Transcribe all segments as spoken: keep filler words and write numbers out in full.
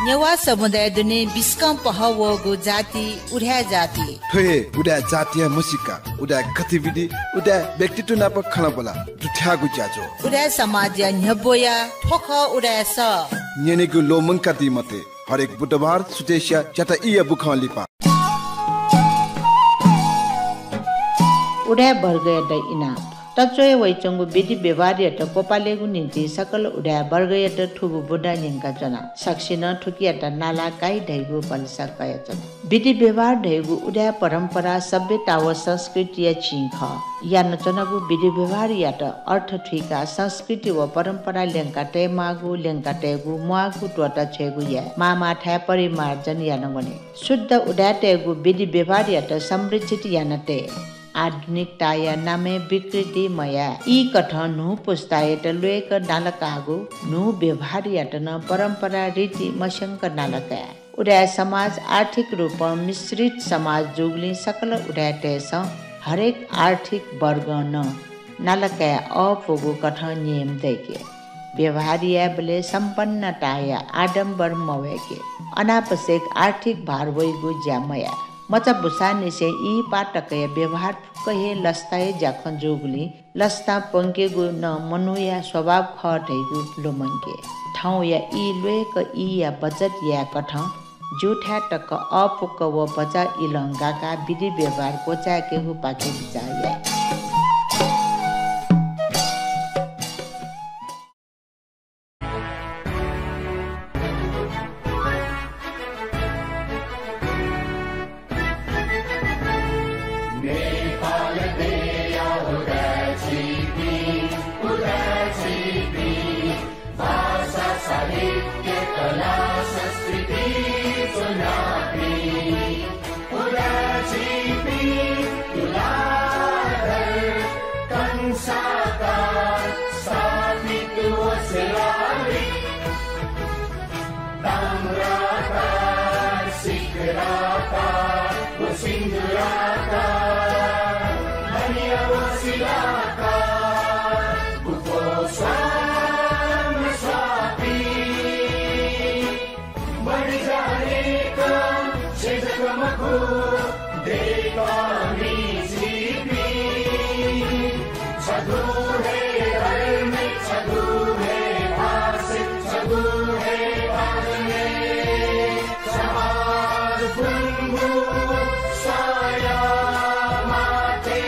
नेवाः समुदाय दुने बिस्कं पहः वःगु जाति उदाय् जाति। थ्व हे उदाय् जातिया म्हसीका, उदाय् गतिविधि, उदाय् व्यक्तित्व नाप खँल्हाबल्हा दुथ्याःगु ज्याझ्वः। उदाय् समाजया न्ह्यब्वया थ्व खः उदाय् सः। न्यनेगु ल्वःमंकादी मते। हरेक बुधबार सुथसिया च्याता ईया बुखं लिपा। उदाय् वर्गयात इनाप। तच्वया वइच्वंगु विधि व्यवहारयात क्वपालेगु निंतिं सकल उदाय् वर्गयात थुगु बुँदा न्यंकाच्वना। सकसिनं थुकियात नाला काइ धइगु भलसा कयाच्वना। विधि व्यवहार धइगु उदाय् परम्परा सभ्यता व संस्कृतिया चिं खः। यानाच्वनागु विधि व्यवहारयात अर्थ थुइकाः संस्कृति व परम्परा ल्यंका तयेमाःगु, ल्यंका तयेगु म्वाःगु त्वःता छ्वयेगु याये। माःमाःथाय् परिमार्जन याना वने। शुद्ध उदाय्‌तय्‌गु विधि व्यवहारयात संरक्षित याना तये। आधुनिकताया नामय् विकृति मयाये। ई कथं न्हू पुस्तायात ल्वय्‌क नालाकाःगु न्हू व्यवहारयात नं परम्परा रीति मस्यंक नालाकाये। उदाय् समाज आर्थिक रूपं मिश्रित समाज जूगुलिं सकल उदाय्‌तय्‌सं हरेक आर्थिक वर्गं नं नालाकाये अःपुगु कथं नियम दय्‌के। व्यवहार यायेबलय् सम्पन्नताया आडम्बर मवय्‌के। अनावश्यक आर्थिक भार वइगु ज्या मयाये। मचा बुसांनिसें ई पाः तकया व्यवहार फुक्क हे लसताया ज्याखँ जूगुलिं लसता प्वंकेगु नं मनूया स्वभाव खः धइगु लुमंके। थौंया ई ल्वय्‌क ईया बचत यायेकथं ज्यूथाय् तक अःपुक व भचा इलं गाकाः विधि व्यवहार क्वचाय्‌केगुपाखे बिचाः याये। नेपाल देया उदाय् झीपिं, उदाय् झीपिं, भाषा, साहित्य, कला, संस्कृति ज्वनापिं, उदाय् झीपिं तुलाधर कंसाकार स्थापित व शिलालिक। ताम्राकार, सिकराकार व सिन्दुराकार, हनिया व शिलाकार, गुफो स्वां स्वापी। बढी जानेका छेँ जक मखु, दय्‌कामि झीपिं। छगू हे धर्म, छगू हे भाषा, छगू हे बानी। समाज बुंगु साया माटे।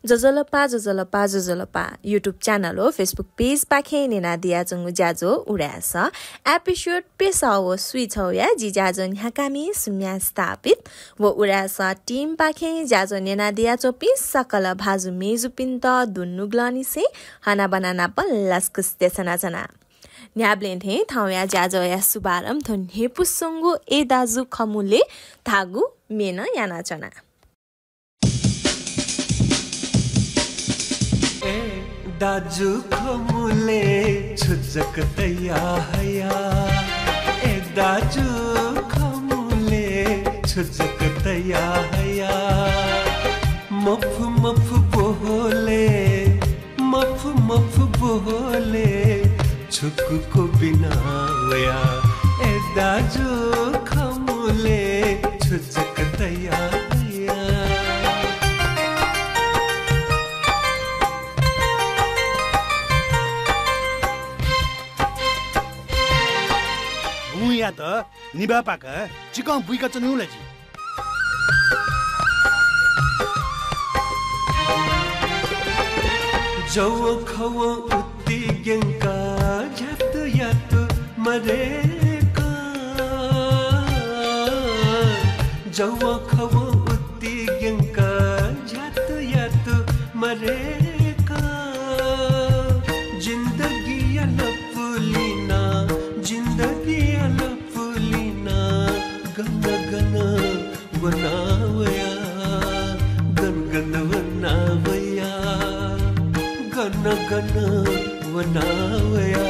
ज्वजलपा, ज्वजलपा, ज्वजलपा। YouTube channel व Facebook page पाखें न्यनादियाच्वंगु ज्याझ्वः उदाय् सः episode प्यसः व स्वीछ्वःया जि ज्याझ्वः न्ह्याकामि सुम्या स्थापित। व उदाय् सः team पाखें ज्याझ्वः न्यनादियाच्वंपिं सकल भाजु मेजुपिन्त दुनुगलंनिसें हनाबना नाप लसकुस देछानाच्वना। न्ह्याबलें थें थौंया ज्याझ्वःया शुभारम्भ थ्व न्ह्यइपुसे च्वंगु ए दाजु खमुले धाःगु म्ये नं यानाच्वना। ए दाजु खमुले छु जक तया हया। ए दाजु खमुले छु जक तया हया। मफु मफु बोले, मफु मफु बोले, छुकुको बिना वया। ए दाजु खमुले छु जक तया हया। बुँयात निभाः पाक चिकं बुइकाच्वनागु ला जि। जव खव उत्ति ग्यंका झ्यातु यातु मरेका। जव खव उत्ति ग्यंका झ्यातु यातु मरेका। जिन्दगी या लपुलिना, जिन्दगी या लपुलिना, गन गन वनावया, गन गन वनावया, गन गन वनावया।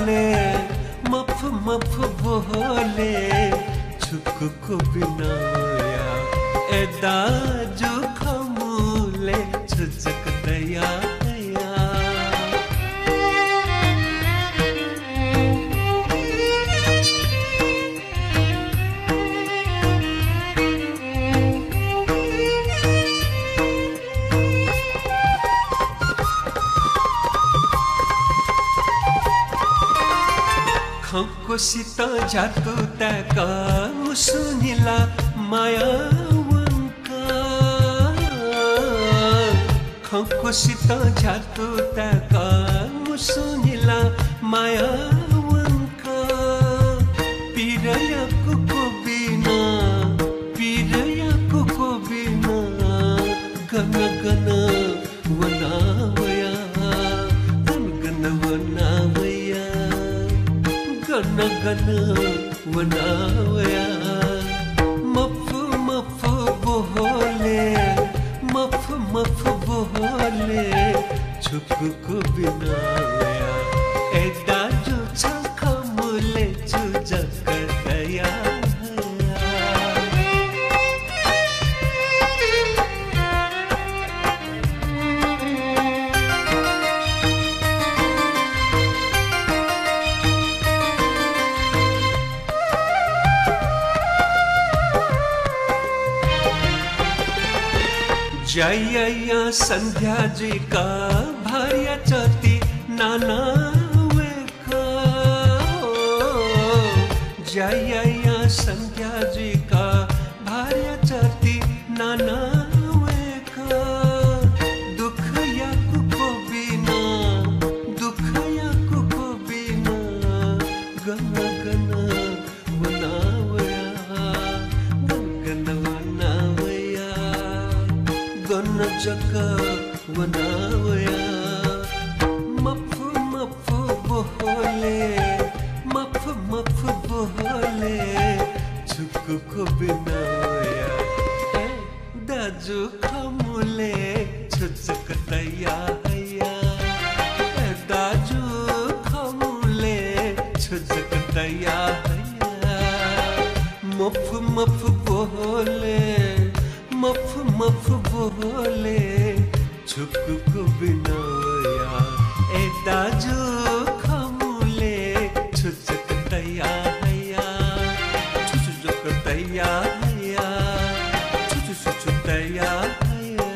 मफु मफु बोले छुकुकु बिनया, ए दाजु खमुले छुजक दया। खंक्वसित झ्यातु ताय्क मुसुनिला माया वंक। खंक्वसित झ्यातु ताय्क मुसुनिला माया वंक। पिरया कुकु बिना, पिरया कुकु बिना गन गन वना वया, गन गन वना वया, गन गन वना वया। मफु मफु बोले, मफु मफु बोले छुकुकु बिनया, ए दाजु छ खमुले छुजक दया। ज्या यायां सन्ध्या जुइक भार्या चति नाना वय्क। ज्या यायां सन्ध्या जुइक भार्या चति नाना वय्क। दुःखया कुकु बिना, दुःखया कुकु बिना गन गन वना वया, गन गन वना वया, गन जक वना वया। मफु मफु बोले, मफु मफु बोले छुकुकु बिनया। दाजु खमुले छुचुक तया हया, दाजु खमुले छुचुक तया हया। मफु मफु बोले, मफु मफु बोले छुकुकु बिनया। ए दाजु खमुले छुचुक तया हया, छुचुक तया हया, छुचुचुचु तया हया।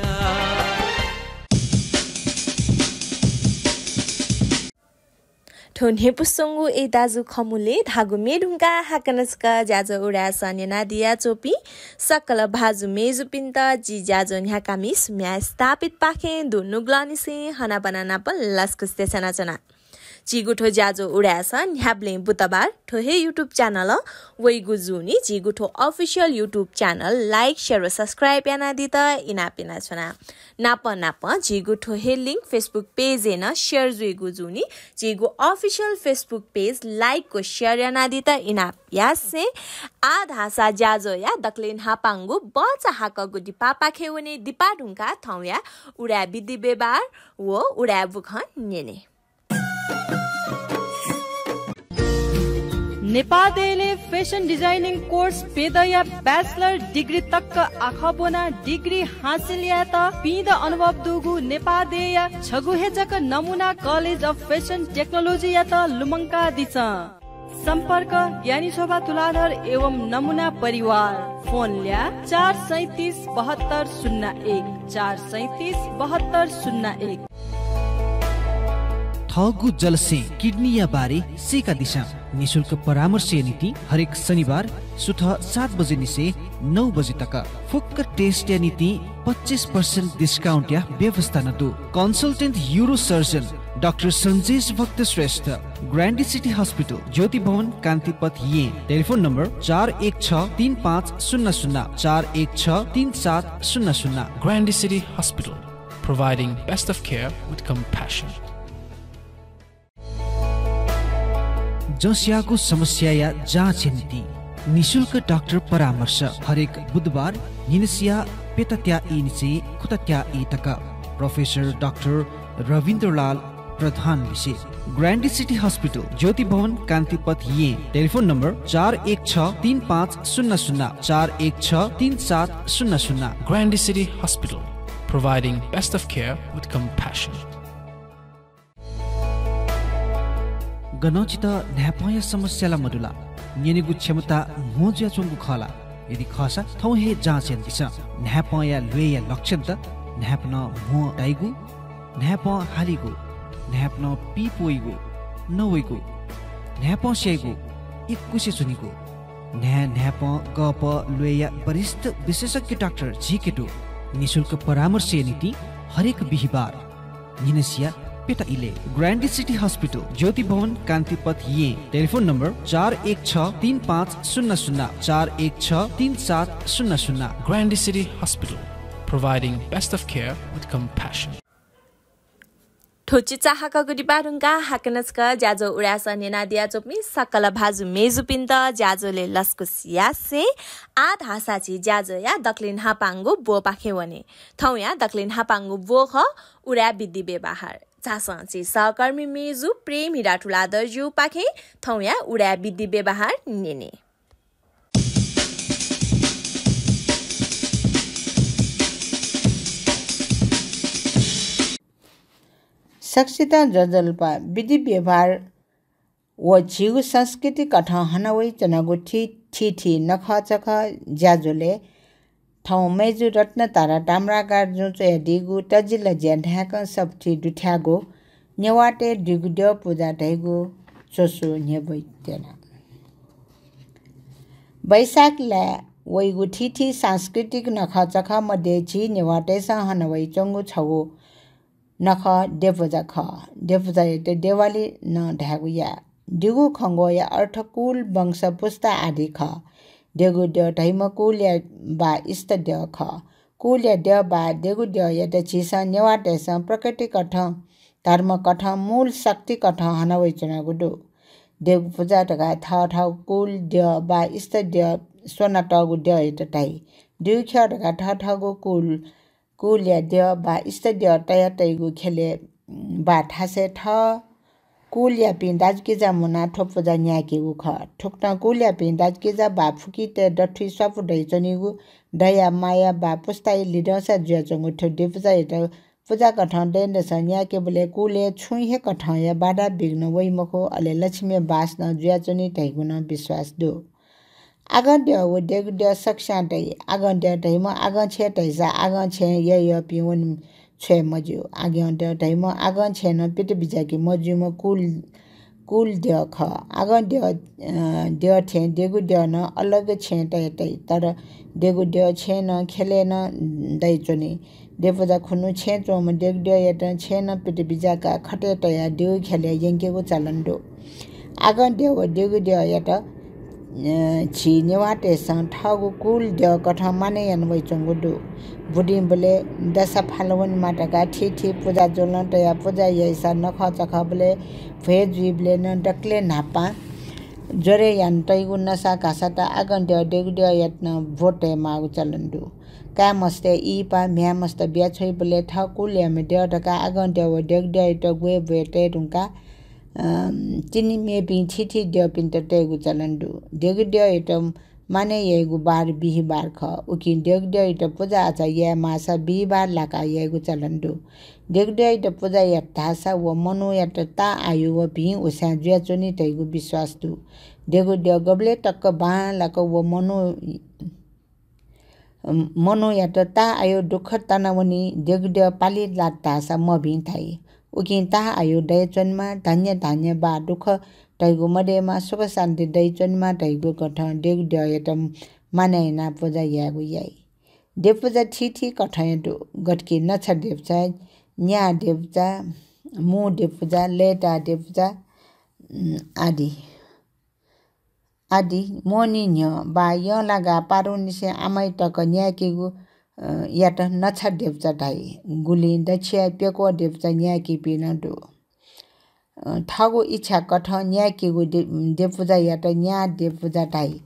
थ्व न्ह्यइपुसे च्वंगु ए दाजु खमुले धाःगु म्ये धुंकाः हाकनं छकः ज्याझ्वः उदाय् सः न्यनादिया च्वंपिं सकल भाजु मय्जुपिन्त जि ज्याझ्वः न्ह्याकामि सुम्या स्थापितपाखें दुनुगलंनिसें हनाबना नापं लसकुस देछानाच्वना। झीगु थ्व ज्याझ्वः उदाय् सः न्ह्याबलें बुधबार थ्व हे YouTube channel वइगु जूनि झीगु थ्व official YouTube channel like, share व subscribe यानादीत इनाप यानाच्वना। नाप नाप झीगु थ्व हे link Facebook page-य् नं share जुइगु जूनि झीगु official Facebook page like व share यानादीत इनाप यासें आः धाःसा ज्याझ्वःया दकलय् न्हापांगु बचा हाकःगु दिपापाखे वने। दिपा धुंकाः थौंया उदाय् विधि व्यवहार व उदाय् बुखँ न्यने। नेपाः देय् fashion designing course प्यदँया bachelor degree तक आखः ब्वनाः degree हासिल यायेत पीदँ अनुभव दुगु नेपाः देय्‌या छगू हे जक नमुना College of Fashion Technology-यात लुमंकादिसँ। सम्पर्क ज्ञानी शोभा तुलाधर एवं नमुना परिवार। फोन ल्याः चार सैँतिस बहत्तर शून्य एक, चार सैँतिस बहत्तर शून्य एक। थःगु जलस्यें किडनीया बारे सीकादिसँ। निशुल्क परामर्शया निंतिं हरेक शनिबार सुथ सात बजे निसें नौ बजे तक। फुक्क test-या निंतिं पच्चिस percent discount-या व्यवस्था नं दु। Consultant urosurgeon डाक्टर सन्जेश भक्त श्रेष्ठ, ग्रान्डी सिटी हस्पिटल, ज्योति भवन, कान्तिपथ, येँ। टेलिफोन नम्बर चार एक छ तीन पाँच शून्य शून्य, चार एक छ तीन सात शून्य शून्य। Grande City Hospital, providing best of care with compassion. जँस्याःगु समस्याया जाँचया निंतिं निशुल्क डाक्टर परामर्श हरेक बुधबार न्हिनसिया प्यतात्या ई निसें खुतात्या ई तक। प्रोफेसर डाक्टर रविन्द्रलाल प्रधान विषय। ग्रान्डी सिटी हस्पिटल, ज्योति भवन, कान्तिपथ, येँ। टेलिफोन नम्बर चार एक छ तीन पाँच शून्य शून्य, चार एक छ तीन सात शून्य शून्य। Grande City Hospital, providing best of care with compassion. गनं छितः न्हाय्पंया समस्या ला मदु ला? न्यनेगु क्षमता म्हो जुयाच्वंगु खः ला? यदि खःसा, थौं हे जाँच यानादिसँ। न्हाय्पंया ल्वय्या लक्षणत न्हाय्पनं म्हो ताइगु, न्हाय्पं हालीगु, न्हाय्पनं पीप वइगु, नवइगु, न्हाय्पं स्याइगु, इकुसे च्वनीगु। न्हाय्, न्हाय्पं, गःपः, ल्वय्या वरिष्ठ विशेषज्ञ डाक्टर झीके दु। निशुल्क परामर्शया निंतिं हरेक बिहिबार न्हिनसिया प्यता इलय्। ग्रान्डी सिटी हस्पिटल, ज्योति भवन, कान्तिपथ, येँ। टेलिफोन नम्बर चार एक छ तीन पाँच शून्य शून्य, चार एक छ तीन सात शून्य शून्य। Grande City Hospital, providing best of care with compassion. थ्व चिचाहाकःगु दिपा धुंकाः हाकनं छकः ज्याझ्वः उदाय् सः न्यनादियाच्वंपिं सकल भाजु मय्जुपिन्त ज्याझ्वलय् लसकुस यासें आः धाःसा झी ज्याझ्वःया दकलय् न्हापांगु ब्वपाखे वने। थौंया दकलय् न्हापांगु ब्व खः उदाय् विधि व्यवहार। झासँ झी सहकर्मी मय्जु प्रेम हिरा तुलाधरजुपाखें थौंया उदाय् विधि व्यवहार न्यने। सकसितं ज्वजलपा। विधि व्यवहार व झीगु संस्कृतिकथं हनावइच्वनागु थि-, थीथी नखःचखः ज्याझ्वलय् थौं मय्जु रत्नतारा ताम्राकारजुं च्वयादीगु तजिलज्या न्हाय्कं सफुती दुथ्याःगु नेवाःतय् देगुद्यः पुजा धइगु च्वसु न्ह्यब्वयेत्यना। वैशाखलय् वइगु थीथी सांस्कृतिक नखःचखः मध्ये झी नेवाःतय्सं हनावइच्वंगु छगू नखः देपुजा खः। देपुजायात देवाली नं धायेगु याः। देगु खँग्वःया अर्थ कुल, वंश, पुस्ता आदि खः। देगुद्यः धइम्ह कुलया वा इष्टद्यः खः। कुलया द्यः वा देगुद्यःयात झीसं नेवाःतय्सं प्रकृतिकथं, धर्मकथं, मूल शक्तिकथं हनावइच्वनागु दु। देगु पुजा धकाः थःथःगु कुल द्यः वा इष्टद्यः स्वनातःगु द्यःयात धाइ। देगुख्यः धकाः थःथःगु कुल कुलया द्यः वा इष्टद्यः तयातइगु ख्यलय्, उम्, वा थासय् थः कुलयापिं दाजुकिजा मुनाः थ्व पुजा न्यायेकेगु खः। थुकथं कुलयापिं दाजुकिजा वा फुकितय् दथुइ स्वापू दइच्वनीगु दया माया वा पुस्ताया लिधंसा जुयाच्वंगु थ्व देपुजायात पुजाकथं दँय्दसं न्यायेकेबलय् कुलय् छुं हे कथंया बाधा विघ्न वइ मखु, अले लक्ष्मीया बास नं जुयाच्वनी धइगु नं विश्वास दु। आगंद्यः व देगुद्यः सकस्यां दइ। आगंद्यः धइम्ह आगंछेँ धाइसा आगंछेँय् यःयःपिं वने छ्वये मज्यू। आगंद्यः धइम्ह आगंछेँ नं पित बिज्याके मज्यूम्ह कुल, कुल द्यः खः। आगंद्यः, अ, द्यः थें देगुद्यः नं अलग छेँ तयातइ, तर देगुद्यः छेँ नं ख्यलय् नं दइच्वनी। देपुजा खुन्हु छेँ च्वंम्ह देगुद्यःयात छेँ नं पित बिज्याकाः खतय् तयाः देगु ख्यलय् यंकेगु चलन दु। आगंद्यः व देगुद्यःयात, अ, झी नेवाःतय्सं थःगु कुल द्यःकथं मानय् यानावइच्वंगु दु। बुदिंबलय् दशा फाल वनेमा धकाः थीथी पुजा ज्वलं तयाः पुजा याइसा नखःचखःबलय् भ्वय् जुइबलय् नं दकलय् न्हापां ज्वरय् यानातइगु नसा घासात आगंद्यः देगुद्यःयात नं ब्व तयेमाःगु चलन दु। काय्‌मस्तय् इहिपाः म्ह्याय्‌मस्त बियाछ्वइबलय् थः कुलयाम्ह द्यः धकाः आगंद्यः व देगुद्यःयात ग्वय् ब्वय् तये धुंकाः, अ, तिनि मेपिं थीथी द्यःपिन्त तयेगु चलन दु। देगुद्यःयात मानय् याइगु बार बिहिबार खः। उकिं देगुद्यःयात पुजा आचा याये माःसा बिहिबार लाकाः याइगु चलन दु। देगुद्यःयात पुजा यात धाःसा व मनूयात ताः आयु व भिं उसाँय् जुयाच्वनी धइगु विश्वास दु। देगुद्यः गबलय् तक बांलाक व मनू मनूयात ताः आयु दुःख तनावनी, देगुद्यः पालि लात धाःसा मभिं धाइ। उकिं ताः आयु दयाच्वनेमा, धान्य धान्य वा दुःख धइगु मदयेमा, सुख शान्ति दयाच्वनेमा धइगु कथं देगुद्यःयात मानय् यानाः पुजा यायेगु याइ। देपुजा थीथी कथंया दु, गथेकि नछा देपुजा, न्याः देपुजा, मू देपुजा, लय्ताः देपुजा, उम्, आदि। आदि। मोहनी न्ह्यः वा यंलागाः पारुंनिसें आमाइ तक न्यायेकेगु, अ, यात नछा देपुजा धाइ। गुलिं दच्छिया प्यक्वः देपुजा न्यायेकीपिं नं दु। अ, थःगु इच्छा कथं न्यायेकेगु दे-, देपुजायात न्याः देपुजा धाइ।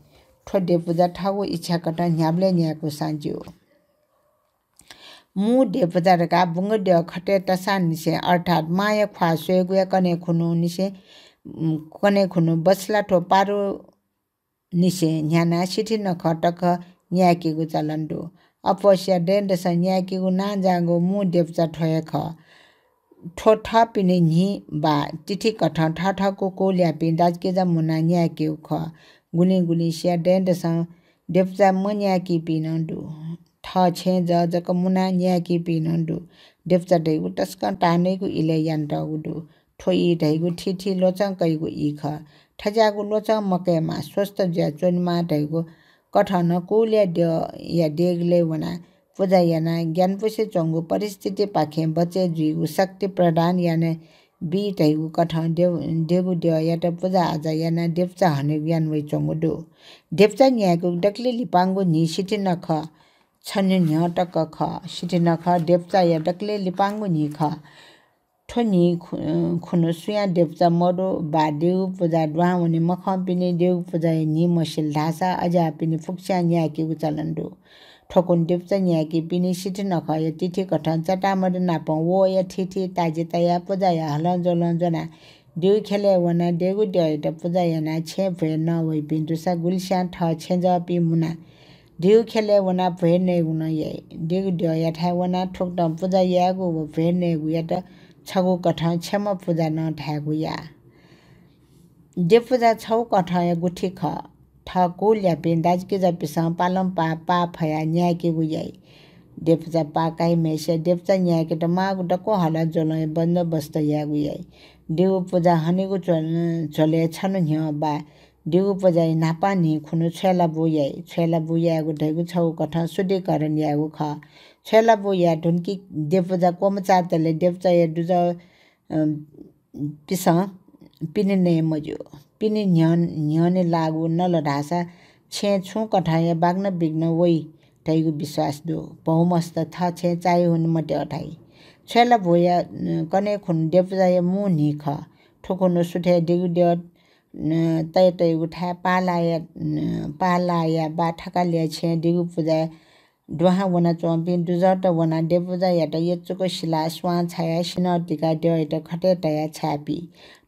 थ्व देपुजा थःगु इच्छा कथं न्ह्याबलें न्यायेकूसां ज्यू। मू देपुजा धकाः बुंगद्यः खतय् तसांनिसें अर्थात् मांया ख्वाः स्वयेगुया कन्हय् खुन्हुनिसें, उम्, कन्हय् खुन्हु बसला थ्व पारु निसें न्ह्यानाः सिथि नखः तक न्यायेकेगु चलन दु। अप्वःसिया दँय्‌दसं न्यायेकेगु नांजाःगु मू देपुजा थ्व हे खः। थ्व थःपिनि न्हि वा तिथिकथं थःथःगु कुलयापिं दाजुकिजा मुनाः न्यायेकेगु खः। गुलिं गुलिंसिया दँय्‌दसं देपुजा मन्यायेकीपिं नं दु। थः छेँय् जः जक मुनाः न्यायेकीपिं नं दु। देपुजा धइगु तसकं ताःनइगु इलय् यानातःगु दु। थ्व ई धइगु थीथी ल्वचं कइगु ई खः। थज्याःगु ल्वचं मकयेमा, स्वस्थ जुया च्वनेमा धइगु कथं नं कुलया द्यःया देगलय् वनाः पुजा यानाः ग्यानापुसे च्वंगु परिस्थितिपाखें बचय् जुइगु शक्ति प्रदान याना बी धइगु कथं देउ-, देगु द्यःयात पुजा आजा यानाः देपुजा हनेगु याना वइच्वंगु दु। देपुजा न्यायेकेगु दकले लिपांगु न्हि सिथि नखः छन्हु न्ह्यः तक खः। सिथि नखः देपुजाया दकले लिपांगु न्हि खः। थ्व न्हि खु-, खुन्हु सुयां देपुजा मदु वा देगु पुजा दुहां वने मखंपिनि देगु पुजाया न्हि मसिल धाःसा अज्याःपिनि फुक्कसियां न्यायेकेगु चलन दु। थ्व खुन्हु देपुजा न्यायेकीपिनि सिथि नखःया तिथिकथं चतामदु नापं वःया थीथी ताजि तयाः पुजाया हलंज्वलं ज्वनाः देगु ख्यलय् वनाः देगु द्यःयात पुजा यानाः छेँय् भ्वय् नः वइपिं दुसा गुलिस्यां थः छेँजःपिं मुनाः देगु ख्यलय् वनाः भ्वय् नयेगु नं याइ। देगु द्यःयाथाय् वनाः थुकथं पुजा यायेगु व भ्वय् नयेगुयात छगू कथं छेँमः पुजा नं धायेगु याः। देपुजा छगू कथंया गुथि खः। थः कुलयापिं दाजुकिजापिसं पालंपाः पाः फयाः न्यायेकेगु याइ। देपुजा पाः काइम्हय्सिया देपुजा न्यायेकेत माःगु दक्व हलंज्वलंया बन्दोबस्त यायेगु याइ। देगु पुजा हनेगु झ्वल-, झ्वलय् छन्हु न्ह्यः वा देगु पुजाया न्हापां न्हि खुन्हु छ्वय्‌लाबू याइ। छ्वय्‌लाबू यायेगु धइगु छगू कथं शुद्धिकरण यायेगु खः। छ्वय्‌लाबू याये धुंकी देपुजा क्वमचातले देपुजाया दुजः, अ, पिसं पिने नये मज्यू। पिने न्ह्यः-, न्ह्यःने लाःगु नल धाःसा छेँय् छुं कथंया बाग्न बिग्न वइ धइगु विश्वास दु। भौमस्त थः छेँय् चाःहि हुने मत्यः धाइ। छ्वय्‌लाबूया, अ, कन्हय् खुन्हु देपुजाया मू न्हि खः। थुखुन्हु सुथय् देगु द्यः, अ, तयेतयेगु थाय् पाः लाःया, अ, पाः लाःया वा थकालिया छेँय् देगु पुजाय् दुहां वनाच्वंपिं दुजःत वनाः देपुजायात यचुक सिलाः स्वां छायाः सिन्हः तिकाः द्यःयात खतय् तयाः छाय्‌पी।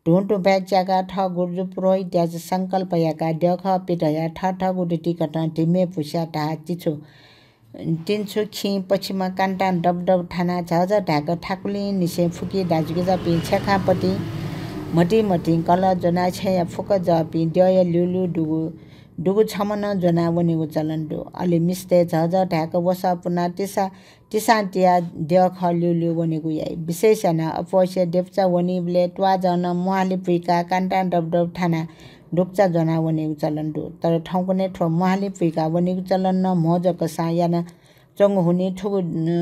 धुंतुंपाय् च्याकाः थः गुरुजु पुरोहितयात संकल्प याकाः द्यःखः पित हयाः थःथःगु दुतिकथं धिमे पुस्याः धाः तिछु तिन्छु खिं पछिमा कान्तां दबदब थानाः झःझः धाय्‌क थाकुलिंनिसें फुकी दाजुकिजापिं छेँखापतिं म्हतिं म्हतिं कलः ज्वनाः छेँया फुक्क जःपिं द्यःया ल्यूल्यू दुगु, दुगु छम्ह नं ज्वनाः वनेगु चलन दु। अले मिस्तय् झःझः धाय्‌क वसः पुनाः तिसा, तिसां तियाः द्यःखः ल्यूल्यू वनेगु याइ। विशेष यानाः अप्वःसिया देपुचा वनीबलय् त्वाःजं नं म्वाःलि पुइकाः कान्तां दबदब थानाः दुगुचा ज्वनाः वनेगु चलन दु। तर थौंकन्हय् थ्व म्वाःलि पुइकाः वनेगु चलन नं म्हो जकसां यानाच्वंगु हुनिं थुगु, अ,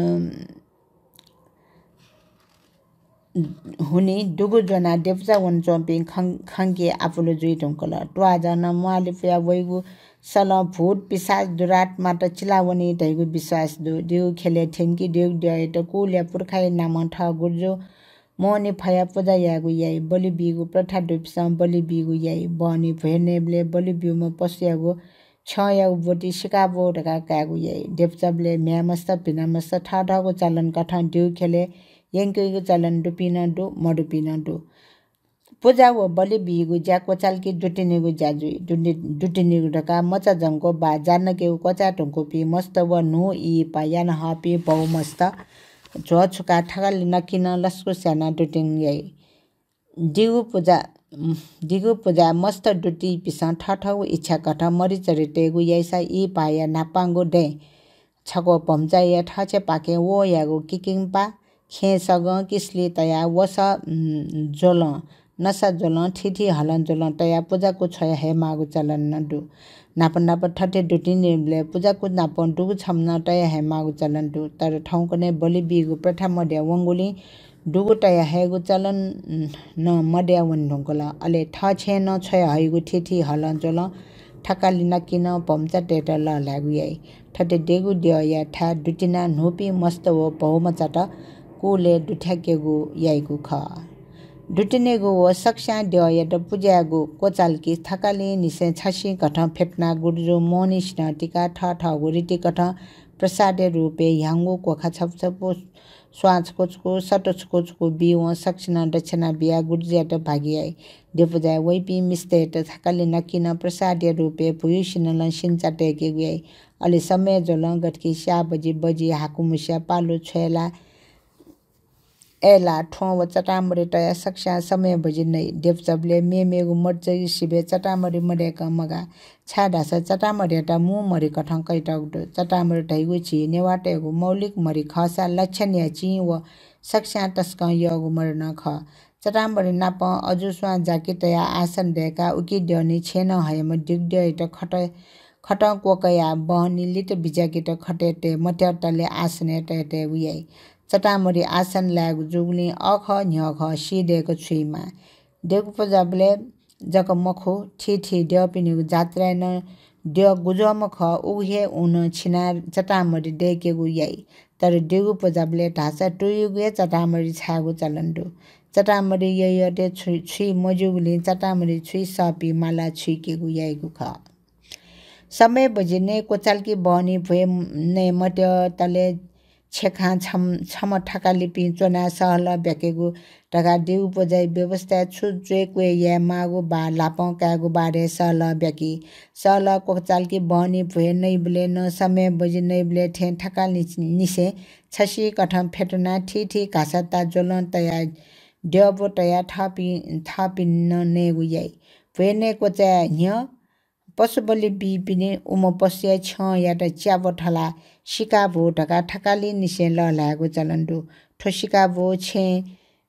हुनिं दुगु ज्वनाः देपुचा वनाच्वंपिं खं-, खंके आपुलु जुइ धुंकल। त्वाःजं नं म्वाःलि पुयाः वइगु सलं भूत पिशाच दुरात्मात चिला वनी धइगु विश्वास दु। देगु ख्यलय् थ्यंकी देगु द्यःयात कुलया पुर्खाया नामं थः गुरुजु मोहनी फयाः पुजा यायेगु याइ। बलि बीगु प्रथा दुपिसं बलि बीगु याइ। बहनी भ्वय् नयेबलय् बलि ब्यूम्ह पशुयागु छ्यंयागु ब्वति सिकाब्व धकाः कायेगु याइ। देपुचाबलय् म्ह्याय्‌मस्त भिनामस्त थःथःगु चलन कथं देगु ख्यलय् यंकेगु चलन दुपिं नं दु, मदुपिं नं दु। पुजा व बलि बीगु ज्या क्वचालकी दुतिनेगु ज्या जुइ। दुति-, दुतिनेगु धकाः मचा जंक्व वा जानाकेगु क्वचाय् धुंकूपिं मस्त व न्हू इहिपा याना हःपिं भौमस्त झ्वः छुकाः थकालि नकिं नं लसकुस यानाः दुतिने याइ। दिगु पुजा, दिगु पुजाय् मस्त दुतिपिसं थःथःगु इच्छा कथं मरिचरि तयेगु याइसा इहिपाया न्हापांगु दँय् छक्व भम्चाया थःछेँपाखें वहःयागु किकिंपा खेँय् सगं किसलि तयाः वसः, उम्, ज्वलं, नसा ज्वलं, थीथी हलं ज्वलं तयाः पुजाकु छ्वया हयेमाःगु चलन नं दु। न्हापा न्हापा थथे दुतिनेबलय् पुजाकु नापं दुगु छम्ह नं तया हयेमाःगु चलन दु। तर थौंकन्हय् बलि बीगु प्रथा मदया वंगुलिं दुगु तया हयेगु चलन नं मदया वने धुंकल। अले थःछेँय् नं छ्वया हइगु थीथी हलं ज्वलं थकालि नकिं नं भम्चातय्त लःल्हायेगु याइ। थथे देगु द्यःया थाय् दुतिनाः न्हूपिं मस्त व भौमचात कुलय् दुथ्याकेगु याइगु खः। दुतिनेगु व सकस्यां द्यःयात पुज्यायेगु क्वचालकी थकालिंनिसें छसिं कथं फ्यतुनाः गुरुजु मोहनिसिनं तिकाः थःथःगु रीतिकथं प्रसादया रूपय् ह्याउँगु क्वखा छपु छपु, स्वां छकू छकू, सत छकू छकू बीवं सकसिनं दक्षिणा बियाः गुरुजुयात भागि याइ। द्यपुजाय् वइपिं मिस्तय्त थकालि नकिनं प्रसादया रूपय् भुयुसिनलं सिन्चा तय्केगु याइ। अले समय ज्वलं गथेकि स्याः बजि बजि हाकुमुस्या पालु छ्वय् ला अय्‌लाः थ्वँ व चटामरि तयाः सकस्यां समय बजि नइ। द्यपुजाबलय् मेमेगु मरिचया सिबय् चटामरि मदय्‌कं मगाः, छाय्‌धाःसा चटामरियात मू मरि कथं कयातःगु दु। चटामरि धइगु झी नेवाःतय्‌गु मौलिक मरि खःसा लक्षणया चिं व सकस्यां तसकं यःगु मरि नं खः। चटामरि नापं अजू स्वां जाकि तयाः आसन दय्‌काः उकी द्यःने छेँनं हयाम्ह द्यगुद्यःयात खत खतं क्वकयाः बहनी लित बिज्याकेत खतय् तये मत्याःतले आसनय् तयेतयेगु याइ। चटामरि आसन लायेगु जूगुलिं अःखः न्ह्यःखः सीदय्‌क छुइमाः। द्यगुपुजाबलय् जक मखु, थीथी द्यःपिनिगु जात्राय् नं द्यः गुज्वःम्ह खः, उगु हे ऊनं छिनाः चटामरि दय्‌केगु याइ। तर द्यगुपुजाबलय् धाःसा तुयुगु हे चटामरि छायेगु चलन दु। चटामरि यःयःतय् छु-, छुइ मज्यूगुलिं चटामरि छुइ सःपिं मालाः छुइकेगु याइगु खः। समय बजि नये क्वचालकि बहनी भ्वय् नये मत्याःतले छेँखां छम-, छम्ह थकालिपिं च्वनाः सहलह ब्याकेगु धकाः द्यगुपुजाया व्यवस्थाय् छु च्वय्‌क्वय् यायेमाःगु वा ल्हापं कायेगु बारे सहलह ब्याकी। सहलह क्वचालकि बहनी भ्वय् नइबलय् नं समय बजि नइबलय् थें थकालि निसें छसिकथं फ्यतुनाः थीथी घासता ज्वलं तयाः द्यःब्व तयाः थःपिं, थःपिं नं नयेगु याइ। भ्वय् नये क्वचाय् न्ह्यः पशुबलि बीपिनि उम्ह पशुया छ्यंयात च्याब्व थलाः सिकाब्व धकाः थकालिनिसें लःल्हायेगु चलन दु। थ्व सिकाब्व छेँ,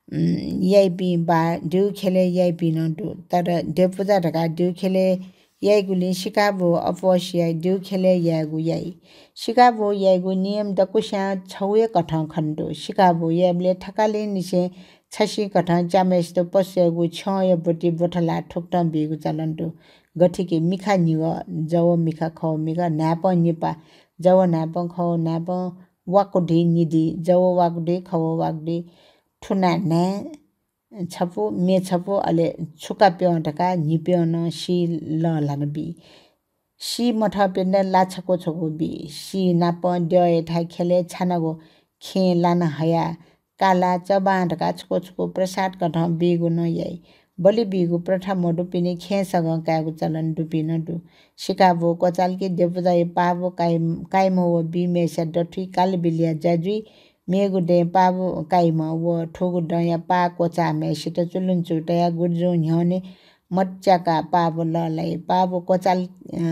उम्, याइपिं वा द्यःख्यलय् याइपिं नं दु। तर द्यपुजा धकाः द्यःख्यलय् याइगुलिं सिकाब्व अप्वःसिया द्यःख्यलय् यायेगु याइ। सिकाब्व याइगु नियम दक्वस्यां छगू हे कथं खने दु। सिकाब्व याइबलय् थकालिनिसें छसिकथं च्याम्हय्‌सित पशुयागु छ्यंया ब्वति ब्वथलाः थुकथं बीगु चलन दु। गथेकि मिखा निगः, जव मिखा खव मिखा, न्हाय्‌पं निपा, जव न्हाय्‌पं खव न्हाय्‌पं, वाकुधि निधि, जव वाकुधि खव वाकुधि, थुना न्हाय् छपु, मे छपु, अले छुका प्यं धकाः न्हिप्यं नं सी लःल्हाना बी। सी मथःपिन्त ला छकू छकू बी। सी नापं द्यःयाथाय् ख्यलय् छानागु खेँ लाना हयाः काला, चबां धकाः छकू छकू प्रसाद कथं बीगु नं याइ। बलि बीगु प्रथा मदुपिनि खेँ सगं कायेगु चलन दुपिं नं दु। सिकाब्व क्वचालकि द्यपुजाया पाब्व काइ-, काइम्ह व बीम्हय्‌सिया दथुइ कालबिलया ज्या जुइ। मेगु दँय् पाब्व काइम्ह व थुगु दँया पाः क्वचाःम्हय्‌सित चुलुंचु तयाः गुरुजुं न्ह्यःने मच्याकाः पाब्व लःल्हाइ। पाब्व क्वचाल-, अ,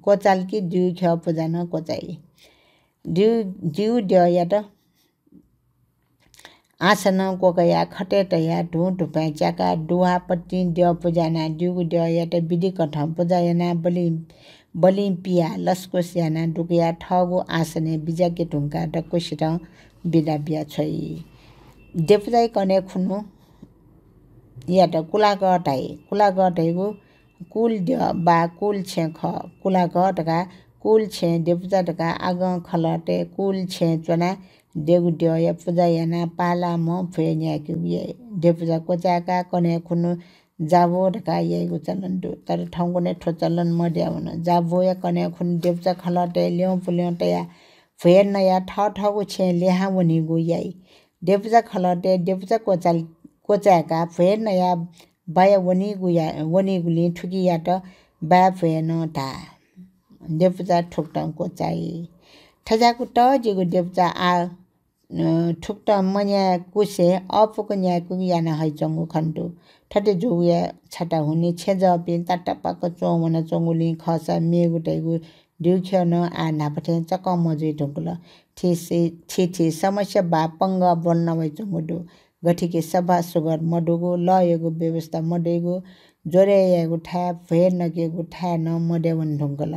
क्वचालकि द्यःख्यः पुजा नं क्वचाइ। द्यः, द्यःद्यःयात आसनं क्वकयाः खतय् तयाः धुं धुपाँय् च्याकाः दुहापतिं द्यः पुजा यानाः द्यःगु द्यःयात विधिकथं पुजा यानाः बलिं, बलिं पियाः लसकुस यानाः दुकयाः थःगु आसनय् बिज्याके धुंकाः दक्वसितं बिदा बिया छ्वइ। द्यपुजाया कन्हय् खुन्हुयात कुलागः धाइ। कुलागः धइगु कुल द्यः वा कुल छेँ खः। कुलागः धकाः कुल छेँ द्यपुजा धकाः आगं खलःतय् कुल छेँ च्वनाः द्यःगु द्यःया पुजा यानाः पालाम्ह भ्वय् न्यायेकेगु याइ। द्यपुजा क्वचाय्‌काः कन्हय् खुन्हु जाब्व धकाः याइगु चलन दु। तर थौंकन्हय् थ्व चलन मदयावन। जाब्वया कन्हय् खुन्हु द्यपुजा खलःतय् ल्यं पुल्यं तयाः भ्वय् नयाः थःथःगु छेँय् लिहां वनीगु याइ। द्यपुजा खलःतय् द्यपुजा क्वचाल-, क्वचाय्‌काः भ्वय् नयाः बाया वनीगु या-, वनीगुलिं थुकियात बाया भ्वय् नं धाः। द्यपुजा थुकथं क्वचाइ। थज्याःगु तःजिगु द्यपुजा आः, अ, थुकथं मन्यायेकुसे अःपुक न्यायेकुगु याना हइच्वंगु खने दु। थथे जूगुया छता हुनिं छेँजःपिं तातापाक च्वं वनाच्वंगुलिं खःसा मेगु धइगु द्यःख्यः नं आः न्हापा थें चकं मजुइ धुंकल। थीथी, थीथी समस्या वा पंगः ब्वलना वइच्वंगु दु। गथेकि सभा सुगत मदुगु, लःयागु व्यवस्था मदइगु, ज्वरय् यायेगु थाय्, भ्वय् नकेगु थाय् नं मदय् वने धुंकल।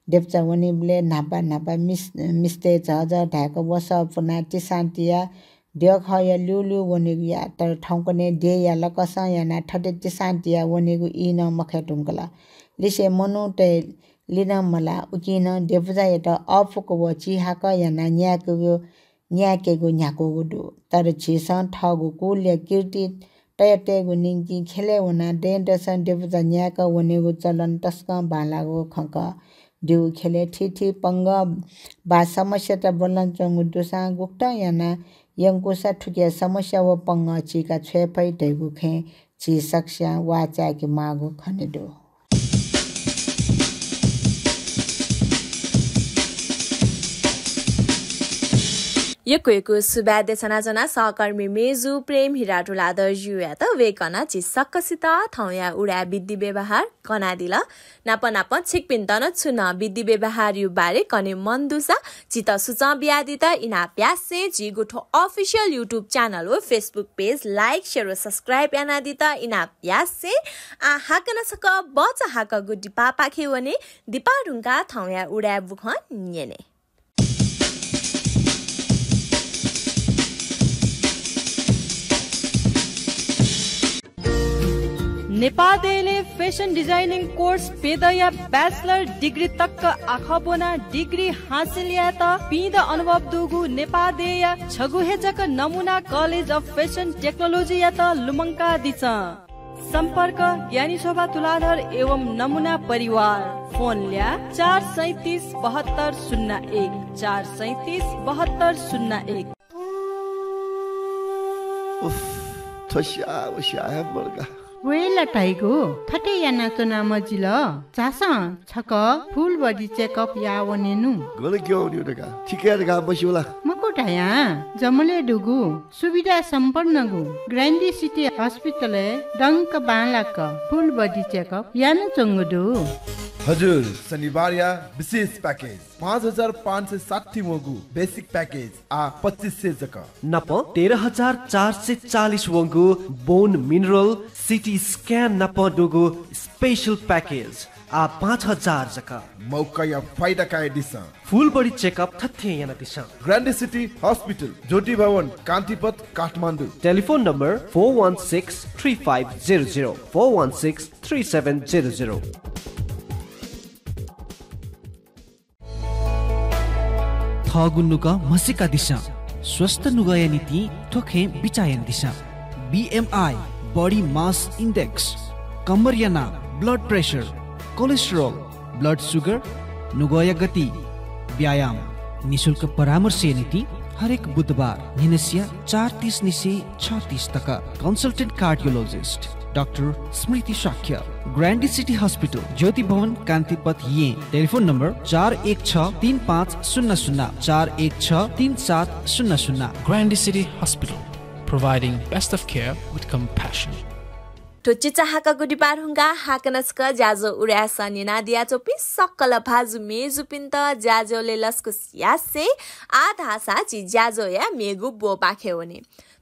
द्यपुजा वनीबलय् न्हापा न्हापा मिस-, मिस्तय् झःझः धाय्‌क वसः पुनाः तिसां तियाः द्यःखःया ल्यूल्यू वनेगु याः। तर थौंकन्हय् देय्‌या लकसं यानाः थथे तिसां तियाः वनेगु ई नं मखये धुंकल। लिसें मनूतय् लिनं मलाः। उकिं नं द्यपुजायात अःपुक व चिहाकः यानाः न्यायेकेगु, न्यायेकेगु न्ह्याकूगु दु। तर झीसं थःगु कुलया कीर्ति तयातयेगु निंतिं ख्यलय् वनाः दँय्‌दसं द्यपुजा न्यायेकः वनेगु चलन तसकं बांलाःगु खँ खः। दिउ ख्यलय् थीथी पंगः वा समस्यात ब्वलनाच्वंगु दुसां गुकथं यानाः यंकूसा थुकिया समस्या व पंगः चीका छ्वये फइ धइगु खँय् झी सकसियां वाः चाय्‌के माःगु खने दु। यक्व यक्व सुभाय् देछानाच्वना सहकर्मी मेजु प्रेम हिरा तुलाधरजुयात। वय्‌कलं झी सकसित थौंया उदाय् विधि व्यवहार कनादिल। नाप नाप छिकपिन्त नं छुं नं विधि व्यवहारया बारे कने मन दुसा झीत सुचं बियादीत इनाप यासें झीगु थ्व official YouTube channel व Facebook page like, share व subscribe यानादीत इनाप यासें आः हाकनं छकः बचं हाकःगु दिपापाखे वने। दिपा धुंकाः थौंया उदाय् बुखँ न्यने। नेपाः देय्‌लय् fashion designing course प्यदँया bachelor degree तक आखः ब्वनाः degree हासिल यायेत पीदँ अनुभव दुगु नेपाः देय्‌या छगू हे जक नमुना College of Fashion Technology यात लुमंकादिसँ। सम्पर्क ज्ञानी शोभा तुलाधर एवं नमुना परिवार। फोन ल्याः चार सैँतिस बहत्तर शून्य एक, चार सैँतिस बहत्तर शून्य एक। उफ, थ्व स्याः व स्याः हे मदुका। वय्‌ला धाइगु थथे यानाच्वना मजिल। झासँ छकः full body checkup याः वनेनु। गन क्यं वनेगु धकाः, थिकय् धकाः मस्यू ला? मखु धयां जमलय् दुगु सुविधा सम्पन्नगु Grande City Hospital-य् दंक बांलाक full body checkup यानाच्वंगु दु। हजुर, शनिबारया विशेष package, पाँच हजार पाँच सय साठी वंगु basic package आः पच्चिस सय जक। नाप तेह्र हजार चार सय चालिस वंगु bone mineral, CT scan नाप दुगु special package आः पाँच हजार जक। मौकाया फाइदा कयादिसँ। Full body checkup थथे यानादिसँ। Grande City Hospital, ज्योति भवन, कान्तिपथ, Kathmandu. Telephone number four one six three five zero zero, four one six three seven zero zero। थःगु नुगः म्हसीकादिसँ। स्वस्थ नुगःया निंतिं थ्व खँय् बिचाः यानादिसँ। BMI, body mass index, कम्मरया नाप, blood pressure, cholesterol, blood sugar, नुगःया गति, व्यायाम। निशुल्क परामर्शया निंतिं हरेक बुधबार न्हिनसिया चार तीस निसें छ तीस तक। Consultant cardiologist डाक्टर स्मृति शाक्य, Grande City Hospital, ज्योति भवन, कान्तिपथ, येँ। Telephone number चार एक छ तीन पाँच शून्य शून्य, चार एक छ तीन सात शून्य शून्य। Grande City Hospital, providing best of care with compassion. थ्व चिचाहाकःगु दिपा धुंकाः हाकनं छकः ज्याझ्वः उदाय् सः न्यनादियाच्वंपिं सकल भाजु मय्‌जुपिन्त ज्याझ्वलय् लसकुस यासें आः धाःसा झी ज्याझ्वःया मेगु ब्वपाखे वने।